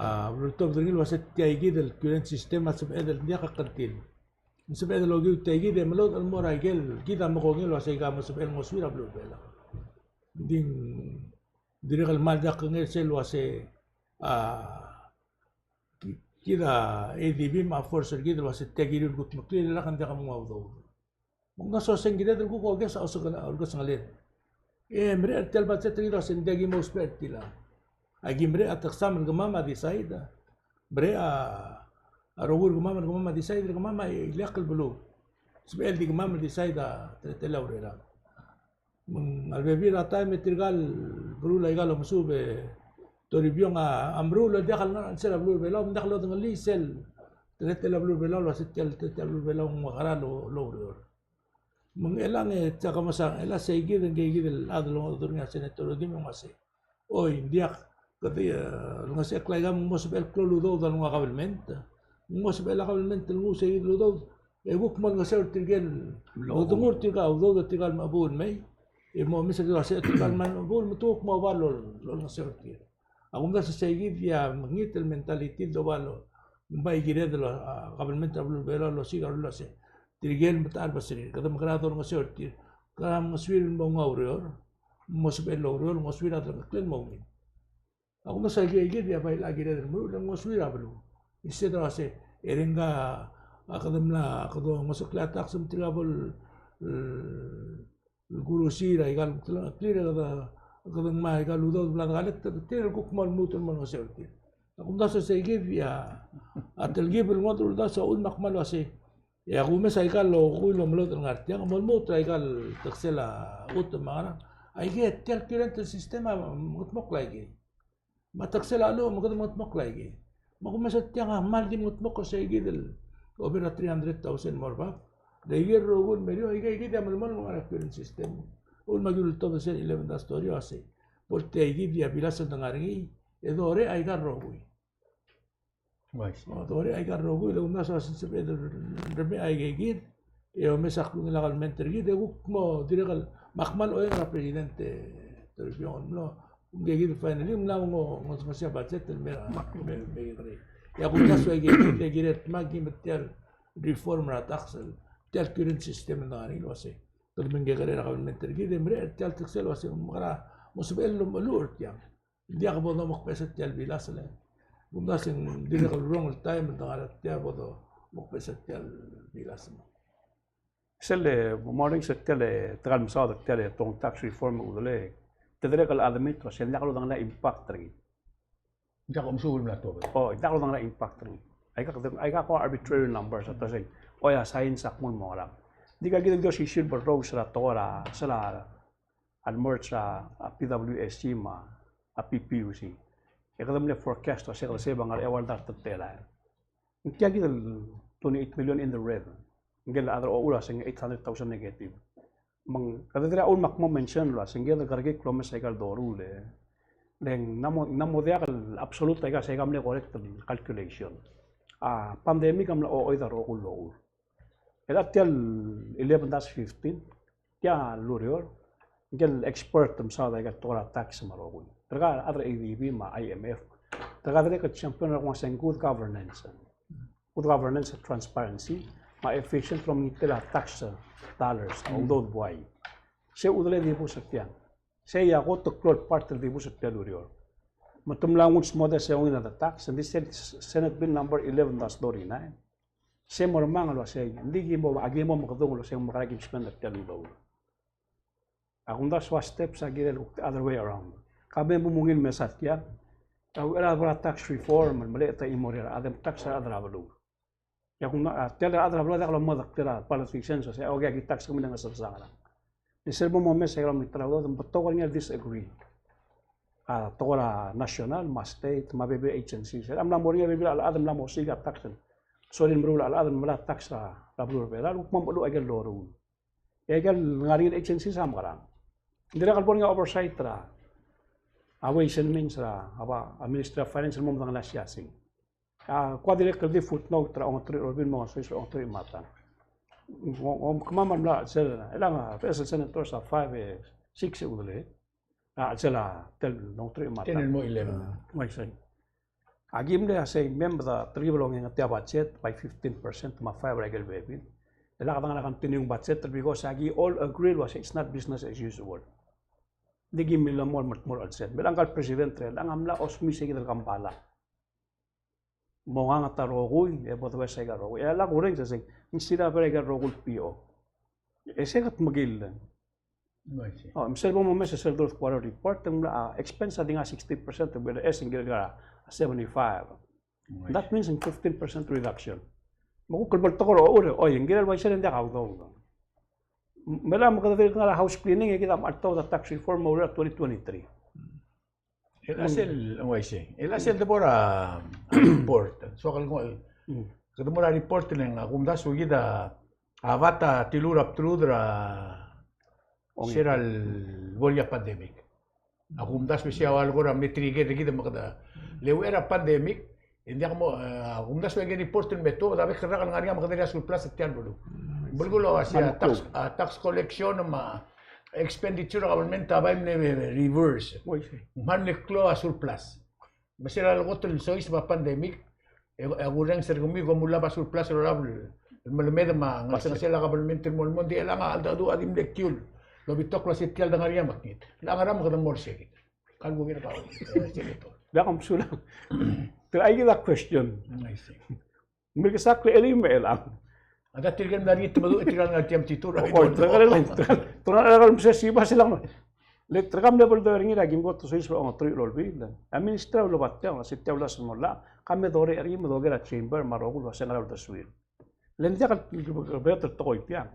a, uleltobed er ngii el uase tia ikid el current system a sebeched el diak a kertil. Ng sebeched el okiu tia ikid e melodech el mo er a ikel kid a mekongel el uase aika mo sebechel ngosuir a beluu er a Belau. Ng di dirrek el kmal diak kengei sel uase, a, ki-, kid a ADB me a force er kid el uase tia kiriu el kutmeklii e lak ng diak a mengu a udoud. Me ng soal se ng kired el kuk okeso a osengel, a okesengeled. E merek er tia el budget er kid el uase ng diak ki mo ousbech er tiang. Aki merek a teksam el kemam a decide. Merek a, a rokui er kemam el kemam a decide, er kemam a ileakl el beluu. Sebechel di kemam el decide a teletelel a urerem. Me ng a lebebil er a taem e tirka el meruul aika el omesuub e Toribiong a, a meruul el diak el ngar er a chelsel a beluu er a Belau, me ng diak lodengelii sel teletelel a beluu er a Belau el uasei tia el teletelel a beluu er a Belau ng ua ngera el oureor. Me ng chelechang e tia kemesang, chelechang sei kid, ngike kid el chad el ongedecheduch er ngii a Senator Rudimch me ng uasei, oi, ng diak, kede, e, olengesechekl aika me ng mo sebechel el klou el udoud a lenguu a kabelment. Ng mo sebechel a kabelment el nguu sei kid el udoud, e kuk mo olengeseu er tirke el, odengu er tirka el udoud er tirka el mechebuul el mei, e mo omes er tirka el uasei tirka el mechebuul me te kuk mo oba el olengeseu er tir. A kumdasu e sei kid a mekngit el mentality el doba el, ng bai kired el, a, kabelment er a beluu er a Belau el osiik a rolel el uasei tirke el metacherbesul er tir, kede mekerang e dolengeseu er tir, kede mengesuir el mo nguu a ureor, mo sebechel el oureor, ngosuir a delengcheklel el mo ungil. A kumdasu e sei kid a bai locha kired el meruul e ngosuir a beluu. Instead er a uasei, e rengka, a, kede mla, kede ngosuir a tax me tirka bo el, el, el kurusii er aika el, kede, kede ngmai aika el udoud el bla de collect, tir el kuk mo lmuut el mo olengeseu er tir. A kumdasu e sei kid a, a telkib el ngodech el uldasu a uchul me ak kmal uasei, e a kumes aika el rokui el omelodech el ngar tiang, mo lmuut er aika el teksel a chutem me a ngerang. Aikei, tia el current el system a mengedmokl aikei. Me a teksel a cheluch me kede mengedmokl aikei. Me a kumes er tiang a kmal di mengedmokl er sei kid el over a three hundred thousand mo er bab. Le ikel rokui el meriou, aikei kid a melemolem el ngar er a current system. Uchul me aki ultobed er sel eleven dash thirty a uasei, bo el tia kid a bilas el dengar er ngii, e dorech aika el rokui. Uaisei. O, dorech aika el rokui, le kumdasu a sebeched el remei aikei kid, e omes a klungel a kabelment er kid, e kuk mo dirrek el, me ak kmal oeng er a President, e, Toribiong el mlo, ngike kid finally, ng mla mo ngo, ngosukesii a budget el mei er a, me, me, mekekerei. E a kumdasu aikei kid, e kired me aki me tia el reform er a tax el, tia el current system el ngar er ngii el uasei, kede mengekerei er a kabelment er kid, e mereched er tia el teksel el uasei, mekerang, mo sebechel el omeluchel er tiang. Ng diak bo domekbeches er tia el bilas el. Kumdasu e ng dirrek el wrong el taem el dengar er tia bo domekbeches er tia el bilas el. Sel, e, mo orrenges er tia el, e, tekoi el mesaod er tia el, e, tong tax reform el udelei. Te dirrek el admit el uasei ng diak lodengelii a impact er ngii. Ng diak omesuub el mla tuobed. O, ng diak lodengelii a impact er ngii. Aika, aika ko arbitrary numbers a ta sei. Oi, a science a kmo ng mo ngerang. Ng di aika kid el di osisiu el bo el rous er a tekoi er a, sel a a merge a, a PWSC me a, a PPUC. E kede mle forecast el uasei kede save a ngar er a eua el dart el telael. Ng tia kid el twenty-eight million in the red. Ngike el chad er a ochur a se ng eight hundred thousand negative. Me ng kede dirrek a uchul me ak mo mention el uasei ngike el kerekikl el omes aika el doruul e le ng mla mo, mla mo diak el absolute aika, se aika mle correct el calculation. A pandemic a mla ochoid a rokui el ochur. E a tia el eleven dash fifteen, tia el ureor, ngike el expert el mesaod aika el tekoi er a tax me a rokui. Tirka a rechad er a ADB me a IMF. Tirka a dirrek el champion er a kmo se ng good governance. Good governance, transparency, me a efficient el omengitel a tax dollars, a udoud el buai. Se udelei e dibus er tiang. Sei a kot el klou el part el dibus er tia el ureor. Me te mla nguu el smodii a se ongil a tax, ng di sel Senate Bill number eleven dash thirty-nine. Se mo remenges el uasei, ng di ki mo, aki mo mekedung el uasei ng mekerang e ki spend er tia el udoud. A kumdasu a steps a kirel kuk the other way around. Ka me bo mungil mesa tiang, a uchei er a bo er a tax reform, el melecha a chimo er a rechad e mtax a rechad er a beluu. E a kumdasu, a tia el rechad er a beluu a diak lomedekl er a politicians, se, okay, aki tax kemiu e ng ngesechesang er a. Di sel bo momes e kede mla er a udoud, ng betok er ngii a disagree. A tekoi er a national, me a state, me a bebil el agencies. E a mla mo er ngii a bebil el chad el mla mo osiik a tax. Sorir el meruul a chad el melai a tax er a beluu er a Belau, el kuk mo mecheluch aike el doruul. E aike el ngar er ngii el agencies a mekerang. Ng dirrek el bo er ngii a oversight er a, a Ways and Means er a, a ba, a Ministry of Finance el mo medengelii a siasing. A, kuk dirrek el di footnote er a ongeteruich el Olbiil me a ongeteruich, ongeteruich me a tang. Ng, ng, ng kemam a mla er sel, e le ng, a, beches el senators a five, e, six e udelei. A, sel a, tel ongeteruich me a tang. Ten el mo eleven. Uaisei. Aki mle a sei me mda telkib el ongengetii a budget by fifteen percent me a five er a ikel bebil. E le kede ngar er a continuing budget el because aki all agree el uasei it's not business as usual. Ng di ki mle mo el mo er a chelsel. Me a ngka el president er chelechang a mla osmiis e kid el kambala. Monganget a rokui, e bo domes aika el rokui. E a lak kurrenges e sei, ng sila bo er aika el rokui el P O. E sei kede mekill. Uaisei. O, me sel bo momes e sel third quarter report, e ng mla, a, expense a di ngar er a sixty percent, e bo el S ng kirel ngar er a seventy-five. Uaisei. That means ng fifteen percent reduction. Me kuk el bo el tekoi er a uchul, oi, ng kirel uaisei e ng diak a udoud. Me a kede dirk ngar er a house cleaning e kid a mla tuobed a tax reform me a uriul er a twenty twenty-three. El a sel, ng uaisei. El a sel debo er a report. So, kede mo, kede mo er a report el ng a kumdasu e kid a, a vat a tilur a bdelud er a, se er a lebo er ngii a pandemic. A kumdasu e sei a ua le kora mle trigger er kid me kede, le uchei er a pandemic, e ng diak mo, e, a kumdasu e ng report el me tuobed a bek el rak el ngar er ngii a me kede er a surplus er tia el beluu. Belkul a uaisei a tax, a tax collection me a expenditure er a government a bai mle reverse. Me ng mle klou a surplus. Me sel leko el soiseb a pandemic, e, e kurrenges er kemiu e kom ulab a surplus el olab el melemed me a ngelsengesel a government el mo el mo, ng di chelechang a cheldecheduch a di mle kiul. Lobitok el uasei tia el dengar er ngii a mekngit. Chelechang e ng kede mo er sei kid. Kau bo kid a kau. Diak, mesulang. Tia kid a question. I see. Milkesakl el chim me a chelechang. A tirke el mla er ngii te meduch, tirke el ngar er tia el titur. Oi, tirke el, tirke el, tirke el msesiba sel a. Le tirke el mle bo el doruul er ngii er a kim kot el soiseb el ongeteruich el olbiil. A minister a ulebat tiang, a se tia el uasei mo llach, ka me dorech er ngii me doker a chamber me a rokui el uasei ngera uldesuir. Le ng diak el beot el tekoi tiang.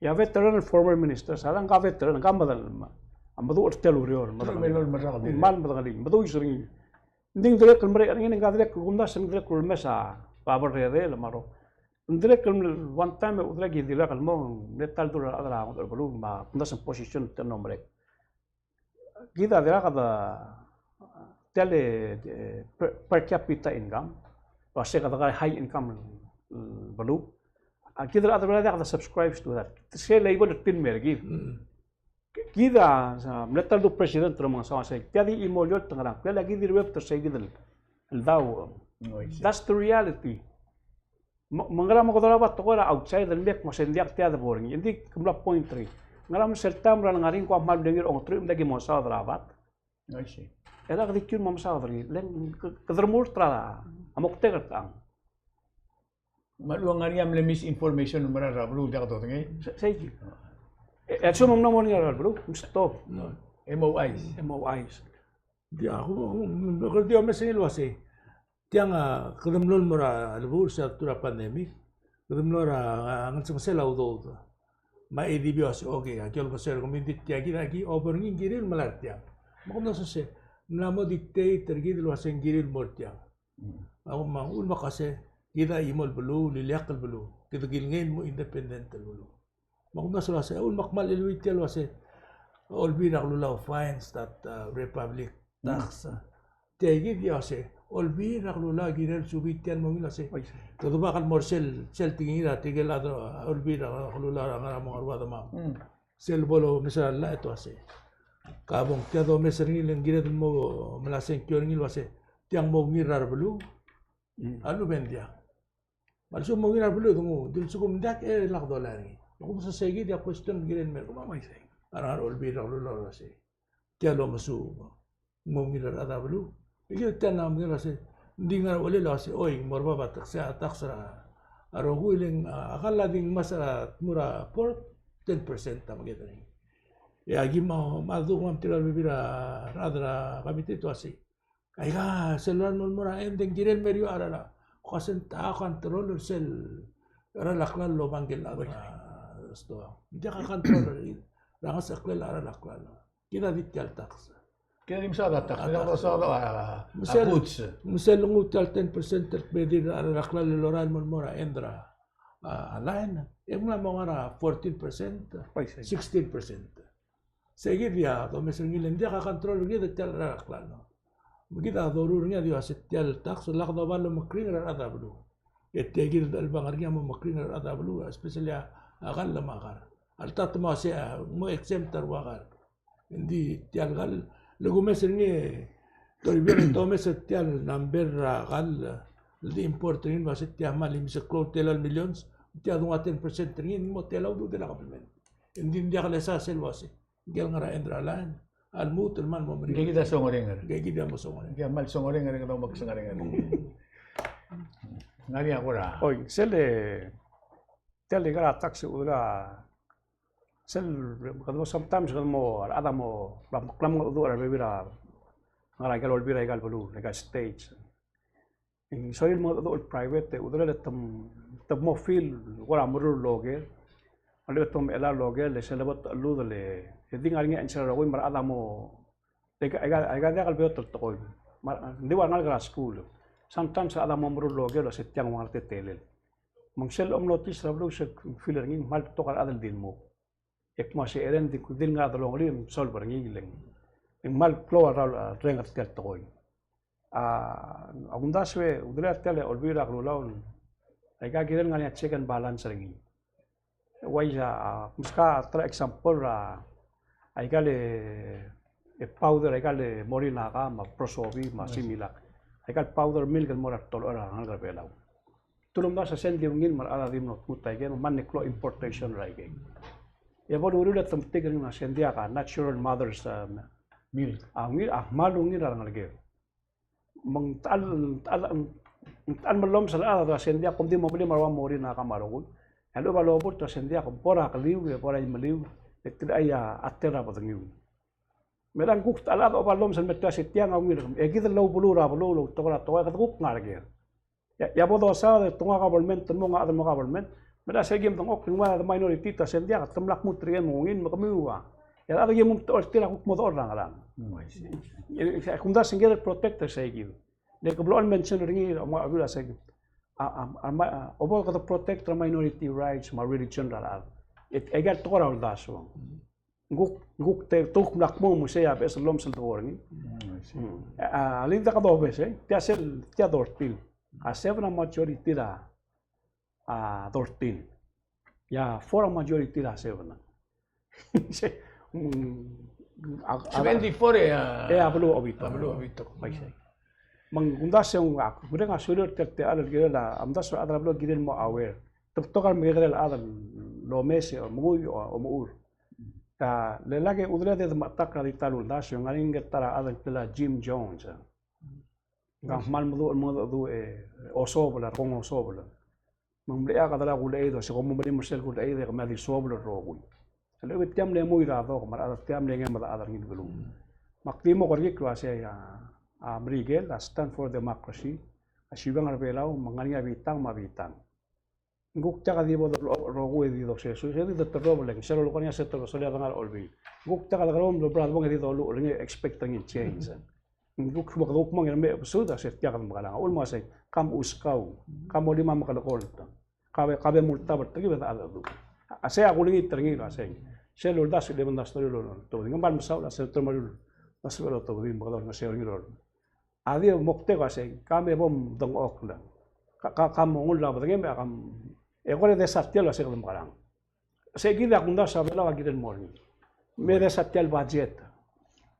E a veteran el former minister, se a ngka a veteran, ngka a medal, a meduch er tia el ureor, medal. Kmal medengelii, meduch er ngii. Ng di ng dirrek el merek er ngii, ngka a dirrek el kumdasu e ng dirrek el ulemes a baberredel me a rokui. Ng dirrek el one time e dirrek el di lak el mo, ng mle ta el dul a rechad er a ngodech el beluu me a kumdasu ng position el te mlo merek. Kid a dirrek a, tia el, e, per, per capita income, el uasei kede ngar er a high income, mm, beluu. A kid el chad er a Belau a diak de subscribe to that. Sel label el tir el mer kid. Mm. Kid a, a, mle ta el dul president el omengesaod el uasei, tia di chimo el eolt el ngerang. Kid a diak di ruebet er sei kid el, el dau. That's the reality. Me, me ng ngera me kede oba tekoi er a outside el mei me se ng diak tia de bo er ngii. Ng di ke mla point er ngii. Ngera me sel taem er a lengar er ngii e ng kuk mle ngar er ngii a ongeteruich me ng diak ki mo mesaod er a vat. I see. E a kede kiu el mo mesaod er ngii. Le ng ke, kede remurt er a moktek er tiang. Me a lua ngar er ngii a mle misinformation el merael er a beluu el diak dodengei. Se, sei kid. E, e a lsekum ng mla mo er ngii er a beluu, ng stop. No. M O Is. M O Is. Diak, kuk, kuk, kuk, kede di omes er ngii el uasei. Tiang a, kede mlo el mo er a lebuul sel ta er a pandemic, kede mlo er a, a, ngelsengesel a udoud. Me a ADB a uasei, okay, aki olengeseu er kemiu, ng di tia kid a ki oba er ngii ng kirir el melai er tiang. Me a kumdasu e se, ng mla mo dictate er kid el uasei ng kirir el mo er tiang. Mm. Me a, me a uchul me a kmo se, kid a chimo el beluu, el ileakl el beluu, kid a kilengei el mo independent el beluu. Me a kumdasu el uasei, a uchul me ak kmal eluid tia el uasei, Olbiil er a Kelulau fines that, uh, republic tax. Mm. Tia kid a uasei, Olbiil er a Kelulau a kirel subii tia el mo ungil el uasei. Oi. Kede bak el mo er sel, sel tekingir a tirke el chad er a Olbiil er a Kelulau er a ngar er a mo ngerua demam. Mm. Sel bo lomes er a llach e te uasei, ka bong, tia domes er ngii le ng kired el mo melai a sengkio er ngii el uasei, tiang mo ungil er a rebeluu. Mm. A lechub e ng diak. Me a lsekum mo ungil er a rebeluu e de nguu, di lsekum ng diak e lak dolai er ngii. Me a kumdasu e sei kid a question el kirel el mer kemam. Oi, sei. A rengar er a Olbiil er a Kelulau el uasei, tia el omesuub, ng mo ungil er a rechad er a beluu. E kid tia el mo ungil el uasei, ng di ngar er a uchelel el uasei, oi, ng mo er bab a tax, a tax er a rokui, le ng, a, a kall a di ngmasech er a tmuu er a port, ten percent a mekngit er ngii. E aki mo, me a duk me a tirka el bebil er a rechad er a committee e te uasei, aika, sel lorael el mo er a end e ng kirel el mer eou a cheral a, ko uasei ng techa a control er sel cheral a klalo el obengkel a chad er a stoa. Ng diak a control er ngii, er a ngesecheklel a cheral a klalo. Kid a di tia el tax. Kid a di mesaod a tax, a tax. Mesaod a, a, a goods. Me sel nguu tia el ten percent el kmedir a cheral a klalo el lorael el mo er a end er a, a, a line, e ng mla mo ngar er a fourteen percent, sixteen percent. Sei kid a domes er ngii le ng diak a control er kid er tia el cheral a klalo. Me kid a doruul er ngii a di uasei tia el tax a lak doba el omekring er a rechad er a beluu. E tia kid el chelebangel er ngii a mo omekring er a rechad er a beluu, especially a, a kall me a kar. A lta te mo uasei a mo exempt a rua kar. Ng di tia el kall, le kumes er ngii, toribiong e te omes er tia el number er a kall el di import er ngii el uasei tia kmal imis el klou el tela el millions, tia a dunguu a ten percent er ngii, ng mo tela a udoud er a government. Ng di ng diak lesa sel uasei ngike el ngar er a end er a line a lmuut el kmal mo meringel. Ngike kid a songerenger. Ngike kid a mo songerenger. Ngike a kmal songerenger, kede omeksengrenger. Ngar er ngii a kora. Oi, sel, tia el ngar er a tax e kudel a, sel, kede mo sometimes kede mo, a rechad a mo, klam, klam ngodech er a bebil er a ngar er a ikal olbiil er a ikal beluu, er a ikal states. Ng sorir el mengedecheduch el private e kudel e te, te mo feel el kora meruul el oker. A lechub e te mo mechell a local, e sel lebo techelludel, e di ngar er ngii a answer er a rokui me a rechad a mo, aika, aika, aika diak el beot el tekoi. Me ng di ua rengalek er a skuul. Sometimes a rechad a mo meruul el oker el uase tiang ua ngera teletelel. Me ng sel lom notice er a beluu, sel feel er ngii, ng kmal betok a rechad el di lmuk. E kmo uase cherei, ng di, di ngar er a delongelii e solve er ngii, le ng, le ng kmal klou a rrau el reng er tia el tekoi. A, a kumdasu e, udelel a tia el Olbiil er a Kelulau, aika kirel ngar er ngii a check and balance er ngii. Uaisei, a, kmo se ka ta er a example er a, aika el, e powder, aika el Morinaga, me a Prosobi, me a Similac. Aika el powder milk el mo er a retolechoel a rengalek er a Belau. Te ulemdasu e se ng di ungil me a rechad a di mlo tmut a ikei, me ng mle klou a importation er a ikei. E bo luriul e te metik er ngii me se ng diak a natural mother's, a, milk. A ungil, a kmal ungil er a rengalek. Me ng techall, techall, techall mellomes el chad el uase ng diak, kom di mo melim a rua Morinaga me a rokui. A lechub a lobult el uase ng diak, bo er a keliu, e bo er a imeliu, e tirke a tel er a bedengiu. Me ng kuk ta el chad a oba llomes el me te uase tiang a ungil, e kid el loubeluu er a beluu, loutekoi er a tekoi, kede kuk ngar er ker. E a, e a bo dosaod e te nguu a government, te mo nguu a chad el mo government, me a lsal e kim dengchokl el nguu a minority, te uase ng diak, te mla kmu tirke el mo ungil, me kemiu a. E a rechad a kim omtechor er tir a kuk mo dechor er a ngerang. Mm, I see. E, e, kumdasu e ng kirel protect er sei kid. Le ke blechoel mention er ngii, a, a, a, a, a, obo kede protect er a minority rights me a religion er a rechad. E, e aika el tekoi er a uldasu. Mm. Ng kuk, ng kuk te, te kuk mla kmo me sei a beches el llomes el tekoi er ngii. Mm, I see. Mm. A, a, le ng diak dobes, e. Tia sel, tia thirteen. A seven a majority er a, a, thirteen. E a four a majority er a seven. Se, mm, a, a, seventy-four e a, e a beluu a obitok. A beluu a obitok. Bai sei. Me ng kumdasu e ng, a, kureng a sulir tia el techall el kirel a, a kumdasu a rechad er a beluu a kirel mo aware. Te betok a remekekerei el chad el lomes e, omenguiu, o, omechur. A, le lak e udeled e de mechetakl er a di ta el uldasu, e ng ngar er ngii a ta er a chad el ngklel a Jim Jones, e. Ng kmal meduch el mengedecheduch, e, osobel, a rekong osobel. Me ng mlechei a kede er a kulecheid, e se kom mo melim er sel kulecheid e kemiu a di suobel el rokui. A lechub e tia mle mui er a dok, me a rechad er tia mle ngemed a chad er ngii el beluu. Me ak di mo kerekikl el uasei a, a Merikel a stand for democracy, a siukang er a Belau, me ng ngar er ngii a bitang me a bitang. Ng kuk diak di bo de rokui e di dosesus, e di doterrobel, e ng sel lolekoi er ngii a se te, sel lolekoi er a Olbiil. Ng kuk diak de kerou el bla debong e di doluch er ngii, expect er ngii el change. Ng kuk mo kede kuk mo er ngii el me besud a se tia kede mekerang. A uchul me uasei, ka mochouskau, ka molim a mekelekolt, ka be, ka be multab er tir, e de cheldecheduch. A sei a kulengit er ngii el uasei, sel uldasu el eleven dash three el oltobed, ng kmal mesaul a Senator Mariur el uasei el oltobed, me kede olengeseu er ngii el A di moktek a sei, ka me bo mdengchokl. Ka, ka, ka mo nguu a bedengem, e ka, e kora desa tia el uasei kede mekerang. Sei kid a kumdasu a Belau a kirel mo er ngii. Me desa tia el budget.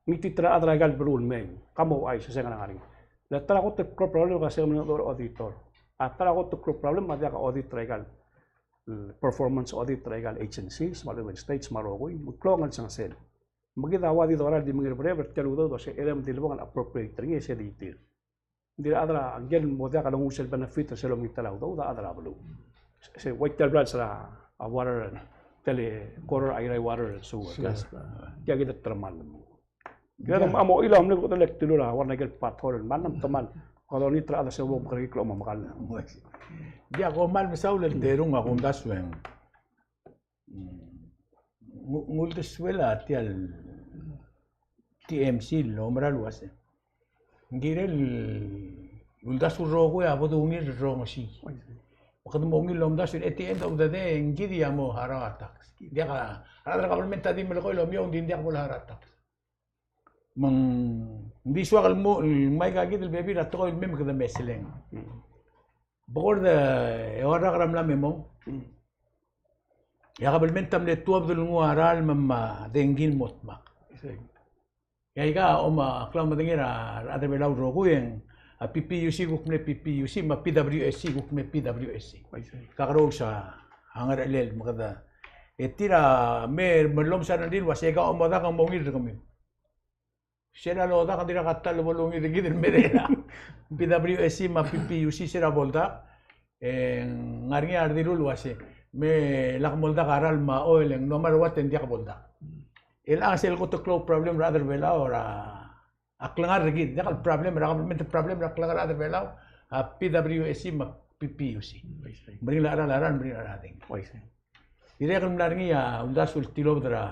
Ngii tia el chad er aika el beluu el mei. Ka mo ouchais, se ngar er ngii. Le ta er a kot el problem el uasei kede mengedecheduch er a auditor. A ta er a kot el problem a diak a audit er aika el, performance audit er aika el agencies, me a lechub e ng states me a rokui, me ng klou a ngelsengesel. Me kid a ua di dorael di mengiil er a bebil er tia el udoud el uasei cherei me di lebong el appropriate er ngii e se di tir. Ng di a chad er a, ngike el mo diak a longuu sel benefit er sel omekngit el udoud a chad er a beluu. Se, se ua tia el blals er a water, tia el quarter, Airai water, sewer. Sewer. Tia kid a termal. Kid a mo, a mo chilau a mle kuk telek tilul a ua ngike el pothole el mla me ng temal. Kede olengit er a chad er sel bo kerekikl el omekall. Diak, kom kmal mesaul el terung a kumdasu e ng Mm. Ng, ng uldesuel a tia el T M C el omera el uase ng kirel uldasu el rokui a bo dungil el rongesii. Me kede mo ungil el omdasu el at the end of the day, ng kid a mo harau a tax. Diak a, a rechad er a government a di melekoi el omiou, ng di ng diak bo le harau a tax. Me ng di soak el mo, me aika kid el bebil er a tekoi el mei me kede meseleng. Mm. Bekord e eua el rak er a mla me mong. Mm. E a kabelment a mle tuobed el nguu a ralm me a dengki el mo dmak. E aika a omeklaumedengei er a rechad er a Belau el rokui e ng a PPUC kuk mle PPUC me a PWSC kuk mle PWSC. Kakerous a ngerechelel me kede. E tir a me, me llomes a rengrir el uase aika a omedak a mo ungil er kemiu. Sel lodak a dirrek a ta el bo lungil er kid el merek er a PWSC me a PPUC, sel bo ldak, e ng ngar er ngii a redilu el uase me lak moldak a ralm me a oil e ng no matter what e ng diak bo ldak. E le ng sel kot el klou el problem er a rechad er a Belau er a klengar er kid, diak el problem er a government, problem er a klengar er a rechad er a Belau, a PWSC me a PPUC. Meringel a cheral a ralm, meringel a cheral a dengki. Dirrek el mla er ngii a uldasu el tilobed er a,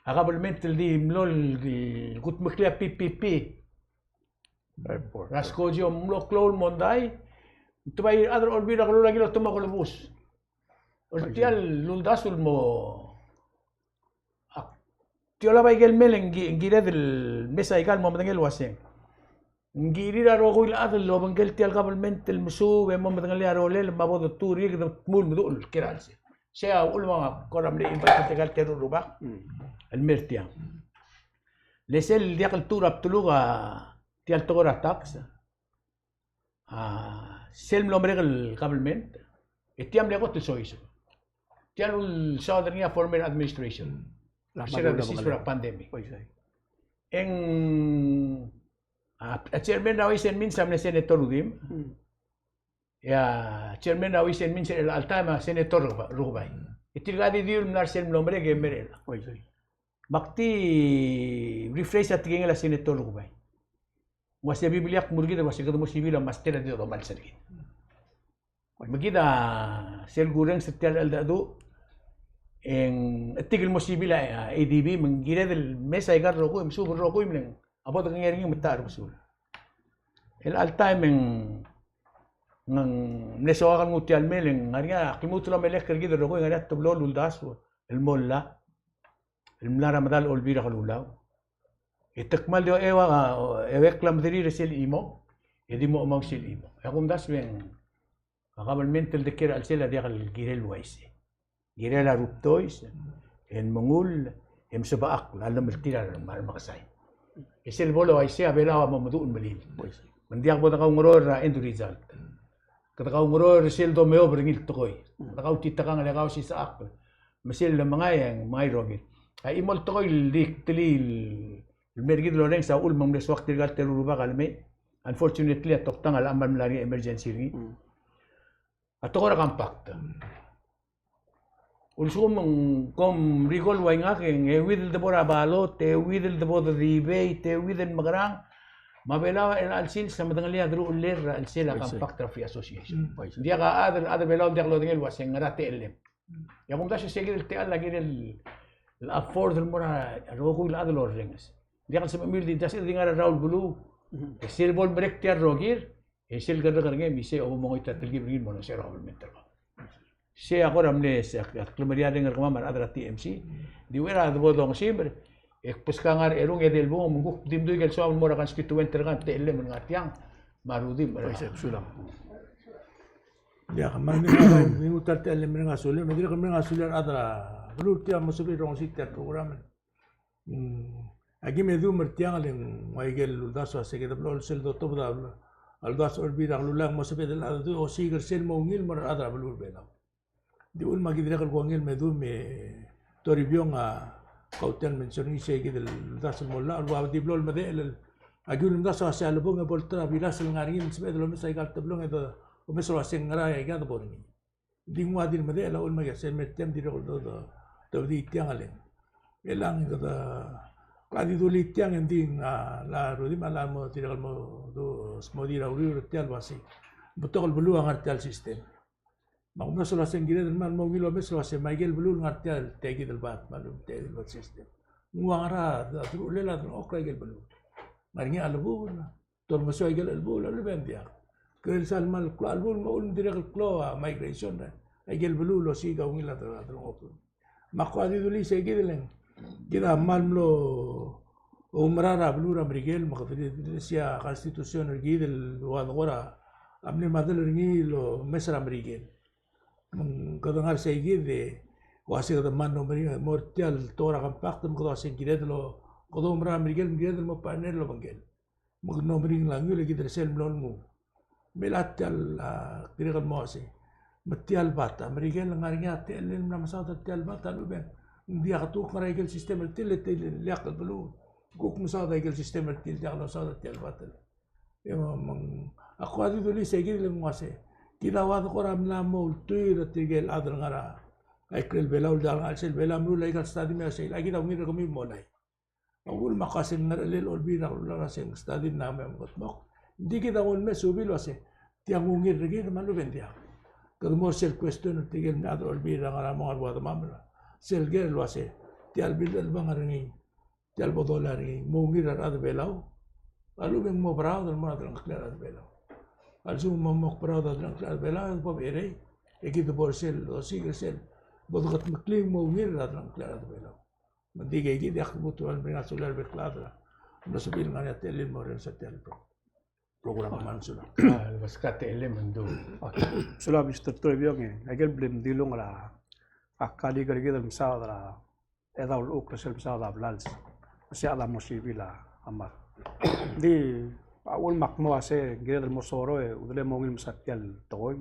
a kabelment el di mlo el, el kudmeklii a P P P. Airport. Er a skojo mlo klou el mondai, te bai a rechad er a Olbiil er a Kelulau a ngilai el otemok el bus. Tia el uldasu el mo, ak, tia el bai kel mle ng ki-, ng kired el mesa ikal mo medengei el uaseng, ng kirir a rokui el chad el obengkel tia el kabelment el mesuub e mo medengelii a rolel me a bo detuu er ngii e kede dmu el meduch el kiei er a chelsel. Sei a uchul me ng kora mle invite er tirka el teru el rubak el mer tiang. Le sel diak el tuu er a bdeluk a tia el tekoi er a tax, a, sel mlo merek el government, e tia mle kot el soiseb. Tia el ulsaod er ngii a former administration. Mm. Se er a disease er a pandemic. E ng, a, a chairman er a Ways and Means a mle Senator Rudimch. Mm. E a chairman er a Ways and Means er chelecha el taem a Senator Rukebai, Rukebai. Mm. E tirka di diu el mla er sel mlo merek e merek. Me ak di rephrase a tekingel a Senator Rukebai. Ng uase Biblia a kmu er kid el uase kede mo sibil a master a di domals er kid. Me kid a sel kurrenges er tia el cheldecheduch, e ng chetik el mo sibil a, a ADB, me ng kired el mesa ikal rokui, mesuub el rokui, me ng a bo dekengei er ngii me ta er a besul. Chelecha el taem e ng, ng mle soak el nguu tia el mei, e ng ngar er ngii a, ak lmuut el omelek er kid el rokui, e ng ngar er ngii a teblo el uldasu el mo llach el mla er a medal a Olbiil er a Kelulau. E te kmal di eua, eua a klemederiil er sel chimong, e di mo omau sel chimong. E a kumdasu e ng, a kabelment el dekiei er a chelsel a diak el kirel el uaisei. Kirel a rubdois, e ng mengull, e mesebechakl a llemeltir a remekesai. E sel bo le uaisei a Belau a mo meduch el melilt. Me ng diak bo dekaungeroel er a end result. Kede kaungeroel er sel domeob er ngii el tekoi. Kede kautitekangel e kausisechakl. Me sel lemengai e ng mengai rokir. A chimo el tekoi el di ktelii el mer kid el orrenges a uchul me ng mle soak tirka el teru el rubak a lemei. Unfortunately, a toktang a locha mla er ngii a emergency er ngii. Mm. A tekoi er a compact. Ulsekum ng kom recall ua ngak e ng euid el debo er a ballot, euid el debo de debate, euid el mekerang, me a Belau er chelecha el sils a medengelii a deruchellel er a chelsel a compact er a free association. Mm. Ng diak a chad, chad er a Belau el diak lodengei el uase ng ngera T L M. E a kumdasu e se kid el techall a kirel el afford el mo er a rokui el chad el orrenges. Ng diak el sebechemiu el di, just di ngar er a rrael el beluu. Mm. E sel bo lemerek tia el rokir, e sel kerrekerngem, me isei a bo mongoit a telkib er ngii el mo olengeseu er a kabelment er kau. Sei a kora mle, sei a klemeriareng er kemam a rechad er a T M C. Di uchei er a debo dongesimer, e kbeskau a ngar er a erung e di el bung, me ng kuk di mdu ikel soam el mo er a constituent er kau, T L M el ngar tiang, me a Rudimch. Oi, sei, sulang. Ia, kemam di ngar, di nguu tia el T L M el mereng a sulem, me dirrek el mereng a sulem er a rechad er a beluu er tia el mo sebechir el rongesii tia el program. Mm, aki me dmu er tiang le ng ua ikel uldasu a se kede blechoel sel dotobed a uldasu er a Olbiil er a Kelulau e ng mo sebeched el chad el osiik er sel mo ungil el mo er a rechad er a beluu er a Belau. Di uchul me aki dirrek el kongei el me dmu me Toribiong a kautel mention er ngii sei kid el uldasu el mo llach el ua di blechoel medechel el, aki ulemdasu a se a lebong e bo el ta er a bilas el ngar er ngii el sebeched el omes aika el teblong e de omes el ua se ng ngera aika de bo er ngii. Di nguu a di el medechel a uchul me a sel mer tiang e dirrek el do, do, dobedii tiang a le ng. E le ng kede, kede di dulii tiang e ng di a, a Rudimch a locha mo dirrek el mo, do, smodii er a uriul er tia el uasei. Betok el beluu a ngar tia el system. Me ak omes el uasei ng kired el kmal mo ungil omes el uasei me aike el beluu el ngar tia el, tia kid el bat, me a lechub tia kid el bat system. Ng ua ngera a deruchellel a delengchokl er aike el beluu. Ngar er ngii a chelebuul, Te olengeseu aike el chelebuul, a lechub e ng diak. Kirel sel kmal klou a chelebuul me a uchul me ng dirrek el klou a migration er aike el beluu el osiik a ungil a delengchokl. Me ak kuk di dulii sei kid el, kid a kmal mlo oumerang er a beluu er a Merikel, me kede di, di, di sei a constitution er kid el ua de kora mle medal er ngii el omes er a Merikel. Me ng kede ngar sei kid e uasei kede kmal mlo meringel el mo er tia el tekoi er a compact, me kede uasei ng kired el kede oumerang er a Merikel, me ng kired el mo partner el obengkel. Me kede mlo meringel a ungil e kid er sel mlo nguu. Me a tia el, a, dirrek el mo uasei. Me tia el bat a Merikel a ngar er ngii a techellel el mla mesaod er tia el bat a lechub e ng diak, te kuk ngar er a ikel system er tir el te ileakl el beluu. Kuk mesaod a ikel system er tir el diak losaod er tia el bat el. E me ng, ak kuk di dulii sei kid el ng uasei. Kid a ua de kora mla mo ultuil er tirke el chad el ngar er a ikrel Belau el diak el ngar er a chelsel Belau, meruul aika el study me a sei, a kid a ungil er kemiu el mo lai. A uchul me ak uasei ng ngerchelel Olbiil er a Kelulau el uasei ng study el mla me mengedmokl. Ng di kid a nguu el me subii el uasei tiang ungil er kid me a lechub e ng diak. Kede mo er sel question er tirke el mle chad er a Olbiil er a ngar er a mong el ua demam er a sel ker el uase, tia el bill el ngar er ngii, tia el bo dolai er ngii, mo ungil er a rechad er a Belau. A lechub e ng mo proud el mo er a delengcheklel a rechad er a Belau. A lsekum ng mo proud a delengcheklel a rechad er a Belau, e bo cherei, e kid bo er sel, osiik er sel bo dekedmeklii mo ungil er a delengcheklel a rechad er a Belau. Me ng di kid a diak bo el meringel a sulir a bek el chad el mlo sebechir el ngar er ngii a techellir el mo er sel tia el pro- program. Me ng sulang. A, beskak a techellir me ng du. Okay. Sulang Mister Toribiong, e aike el bla mdilung er a, a kaliik er kid el mesaod er a chedaol llechukl er sel mesaod a blals. Me sei a chad a mo sibil a mad. Ng di a uchul me ak mo uase ng kired el mo soroll e udele mo ungil mesa tia el tekoi.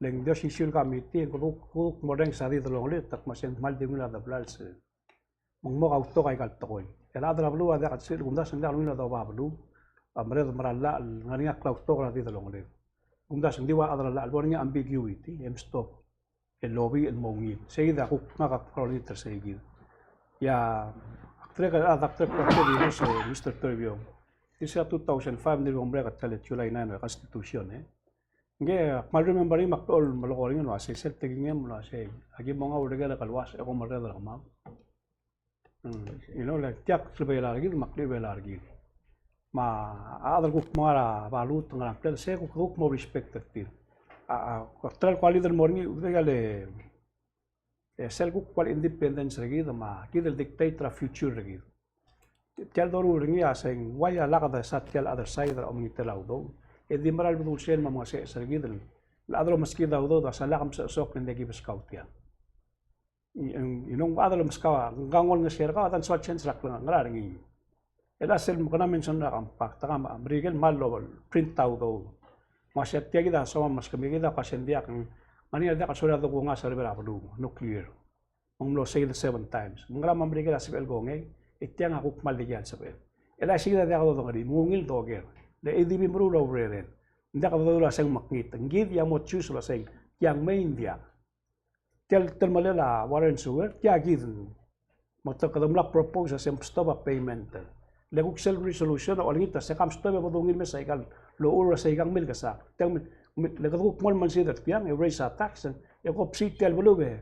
Le ng di osisiu el committee, kede kuk, kuk mo orrenges a di delongeled, te kmo sei ng kmal di ungil a de blals. Me ng mo kautok aika el tekoi. E a rechad er a beluu a diak el sebechel, kumdasu ng diak el ungil a doba beluu a mereched el mera el llach el ngar er ngii a klautok er a di delongeled. Kumdasu ng di ua rechad er a llach el bo er ngii a ambiguity, e mstop el lobby el mo ungil. Sei kid a kuk ngak a kuk olengit er sei kid. Ia, ak dirrek el, ak dirrek el, Mister Toribiong. Di se er a two thousand five, ng di bo mrek a tele July nine er a Constitution, e. Ngii, ak kmal remember er ngii me ak blechoel melekoi er ngii el uase, sel tekingem el uase, aki mo nguu a ureker el uase, e kom merreder er kemam. Mm, you know, le tia el klebelau er kid, me a klebelau er kid. Me a chad el kuk mo ngar er a baluut, ngar er a mltel, sei kuk, kuk mo respect er tir. A, a, kuk try el quality el mo er ngii, uase le, e sel kuk kmal independence er kid, me kid el dictate er a future er kid. Tia el doruul er ngii a sei ng, why a lak de sa tia el other side er a omengitel a udoud. E di mera el bedul sel me a mengeseches er kid el, el chad el omeskid a udoud a sa lak msechesokl e ng diak ki beskau tiang. Ng, ng, ng chad el omeskau a, ngka ng olengeseu er kau, a dang soal change er a klengar er ngii. E le sel kena mention er a compact, a Merikel a kmal lo print a udoud. Me a sei tia kid a soam a meskemiu kid a kmo sei ng diak, ng ngar er ngii a diak el sorir a dokungas er a beluu, nuclear. Me ng mlo sei kid el seven times. Me ngera me a Merikel a sebechel kongei, e tiang a kuk kmal dikea el sebechel. E le sei kid a diak dodengelii, me ng ungil doker. Le A D B meruul a urerel. Ng diak dodu el uasei ng mekngit. Ng kid a mo choose el uasei, tiang mei, ng diak. Tia el telemellel a water and sewer, tia kid. Me te kede mla propose a se mstop a payment. Le kuk sel resolution a olengit a se ka mstop e bo dungil me se aika el lochur er a se aika ng milkesakl. Tiang me, me, le kede kuk mo el mensider tiang, e raise a tax, e ko bsii tia el beluu e.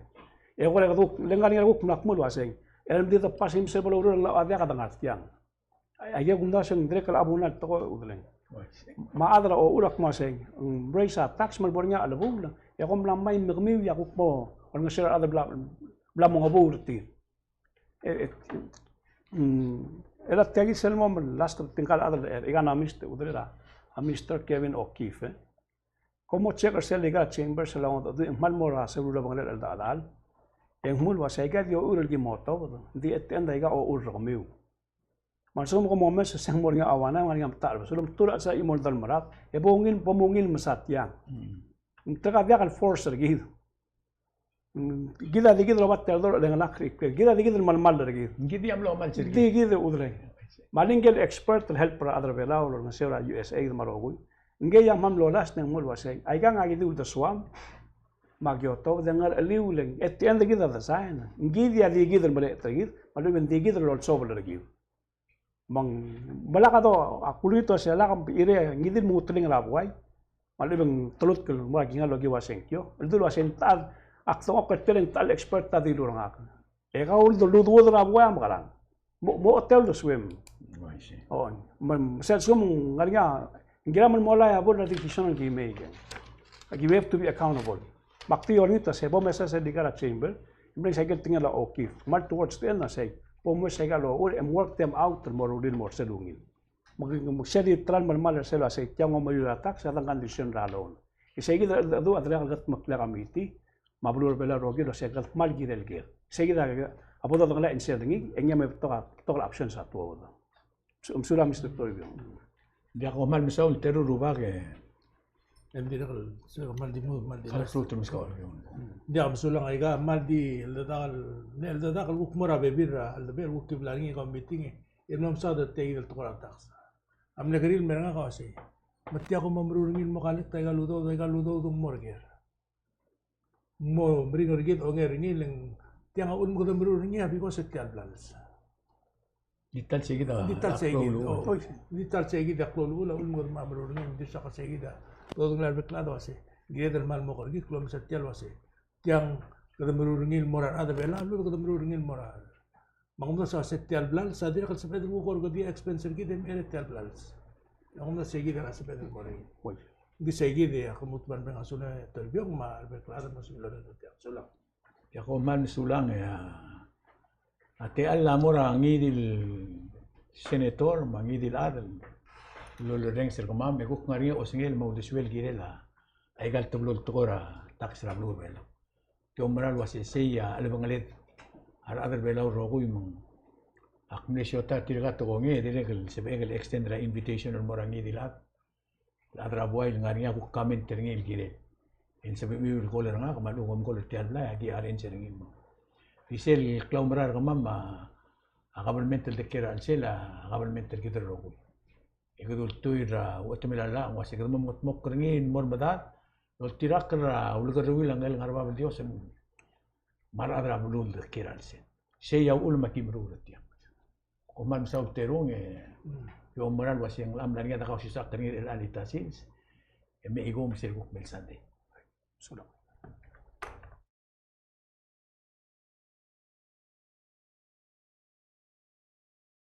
E ko le kede kuk, le ngar er ngii a kuk mla kmo el uasei. E le mdi de pass e mse bo lochur er a diak a dengar tiang. Aike kumdasu e ng dirrek el abuna el tekoi, Udeleng. Me a chad er a ochur a kmo sei, ng raise a tax me le bo er ngii a chelebuul, e kom mla mei me kemiu e a kuk mo olengeseu er a rechad el bla, bla mo ngebuu er tir. E, e, mm, e le tia kid sel mo me last er tirka el chad el, e, economist, Udeleng, a Mister Kevin O'Keefe, e. Kom mo check er sel legal chamber sel ongedecheduch, e ng kmal mo er a sebechiu el obengelel el cheldechedechal. E ng kmo el uasei aika di ochur el ki mo otobed, ng di at the end aika ochur er kemiu. Me a lsekum kom omes e se ng mo er ngii a one, ngar er ngii a metacherbesul, me te ulechesai a chimo el delmerad, e bo ungil, bo mungil mesa tiang. Mm. Ng tirka diak el force er kid. Mm, kid a di kid el oba tia el dolech el chengelakl er a ikrel. Kid a di kid el melemall er kid. Kid a mlo mall er kid. Di kid, Udeleng. Me a le ngike el expert el help er a rechad er a Belau el olengeseu er a U S A me a rokui. Ngike a mla mlo last e ng mo el uasei, aika ng aki di uldesuam me aki otobed e ngercheliu, le ng at the end kid a design. Ng kid a di kid el melechetel er kid, me a lechub e ng di kid el olsobel er kid. Me ng, me lak a do, a kulengit el uasei lak, irei, ngii di el menguteling er a buai. Me a lechub e ng telutk el mo er a kingall el okiu a sengkio. El dul uasei ng techa, ak dengchokl er tia el ng techa el expert a dilu er ngak. E kau el doluduod er a buai a mekerang. Mo, mo hotel to swim. Oh, I see. O, me, me sel lsekum ng ngar er ngii a, ng kired el mo melai a bo el decision el ki make. Aki, we have to be accountable. Me ak di olengit a sei, bo mesa sel legal chamber, e mle sei aike el tekingel a O'Keefe. Me a towards the end a sei, bo mesa aika el ochur, e work them out el mo rullii el mo er sel ungil. Me, me sei di try el melemall er sel uasei, tiang ng mo meruul a tax, a dang condition er a loan. E sei kid a, a, a, a dirrek el kldmeklii a committee, me a beluu er a Belau el rokir el uasei kede kmal kirel ker. Sei kid a, a bo dodengelii a insert er ngii, e ngii a me betok a, betok el options a tuobed. Mesulang, Mister Toribiong. Diak, kom kmal mesaul, teru el rubak e. Ng dirrek el, se kmal di mo, kmal di. Kmal di mo. Diak, mesulang, aika kmal di cheldechedak el, cheldechedak el kuk mo er a bebil er a, cheldechedak el kuk ki bla er ngii a committee e. E mla mesaod er tia kid el tekoi er a tax. A mle kerir el mer ngak a uasei, me tia kom mo meruul er ngii el mo collect aika el udoud, aika el udoud ng mo er ker. Mo meringel er kid, onger er ngii, le ng tiang a uchul me kede meruul er ngii a because e tia el blals. Di ta el sei kid a, di ta el sei kid, oh, di ta el sei kid a klou el uchul, a uchul me kede meruul er ngii, di soak a sei kid a, dodengelii a rebek el chad a uasei. Kired el kmal mo er kid, klou el mesa tia el uase tiang kede meruul er ngii el mo er a rechad er a Belau, a lechub e kede meruul er ngii el mo er a. Me a kumdasu e se tia el blals a dirrek el sebeched el kuk orrekedii a expense er kid e mei er tia el blals. Me a kumdasu e se kid a sebeched el mo er ngii. Ng di se kid e ak lmuut el kmal mereng a sulel a Toribiong me a rebek el chad el mo sebechir el orreked er tiang. Sulang. Ia, kom kmal mesulang, e a, a techall a mo er a ngii di el senator me a ngii di el chad el lorrenges er kemam, e kuk ngar er ngii a osengel me a uldesuel el kirel a aika el teblo el tekoi er a tax er a beluu er a Belau. Ke oumera el uase sei a chelebengeled a rechad er a Belau el rokui me ng, ak mle siotai er tirka el tekoi, e dirrek el sebechek el extend er a invitation el mo er a ngii di el chad el chad er a buai el ngar er ngii a kuk comment er ngii el kirel. E ng sebechiu el call er ngak me a lechub e kom call er tia el blai, aki arrange er ngii el mo. Di sel klaumerang er kemam a, a government el dekiei er a chelsel a government er kid el rokui. E kede ultuil er a uchetemel a llach el uase kede mo mengetmokl er ngii el mo er medad el oltirakl er a ulekerreuil a ngelekel ngar er a bab el Dios me a rechad er a beluu el dekiei er a chelsel. Sei a uchul me aki meruul er tiang. Kom kmal mesaul terung, e ke oumera el uase ng mla er ngii a dekausisechakl er ngii er chelecha el sils, e mechikung me sel kuk mei el Sunday. Sulang.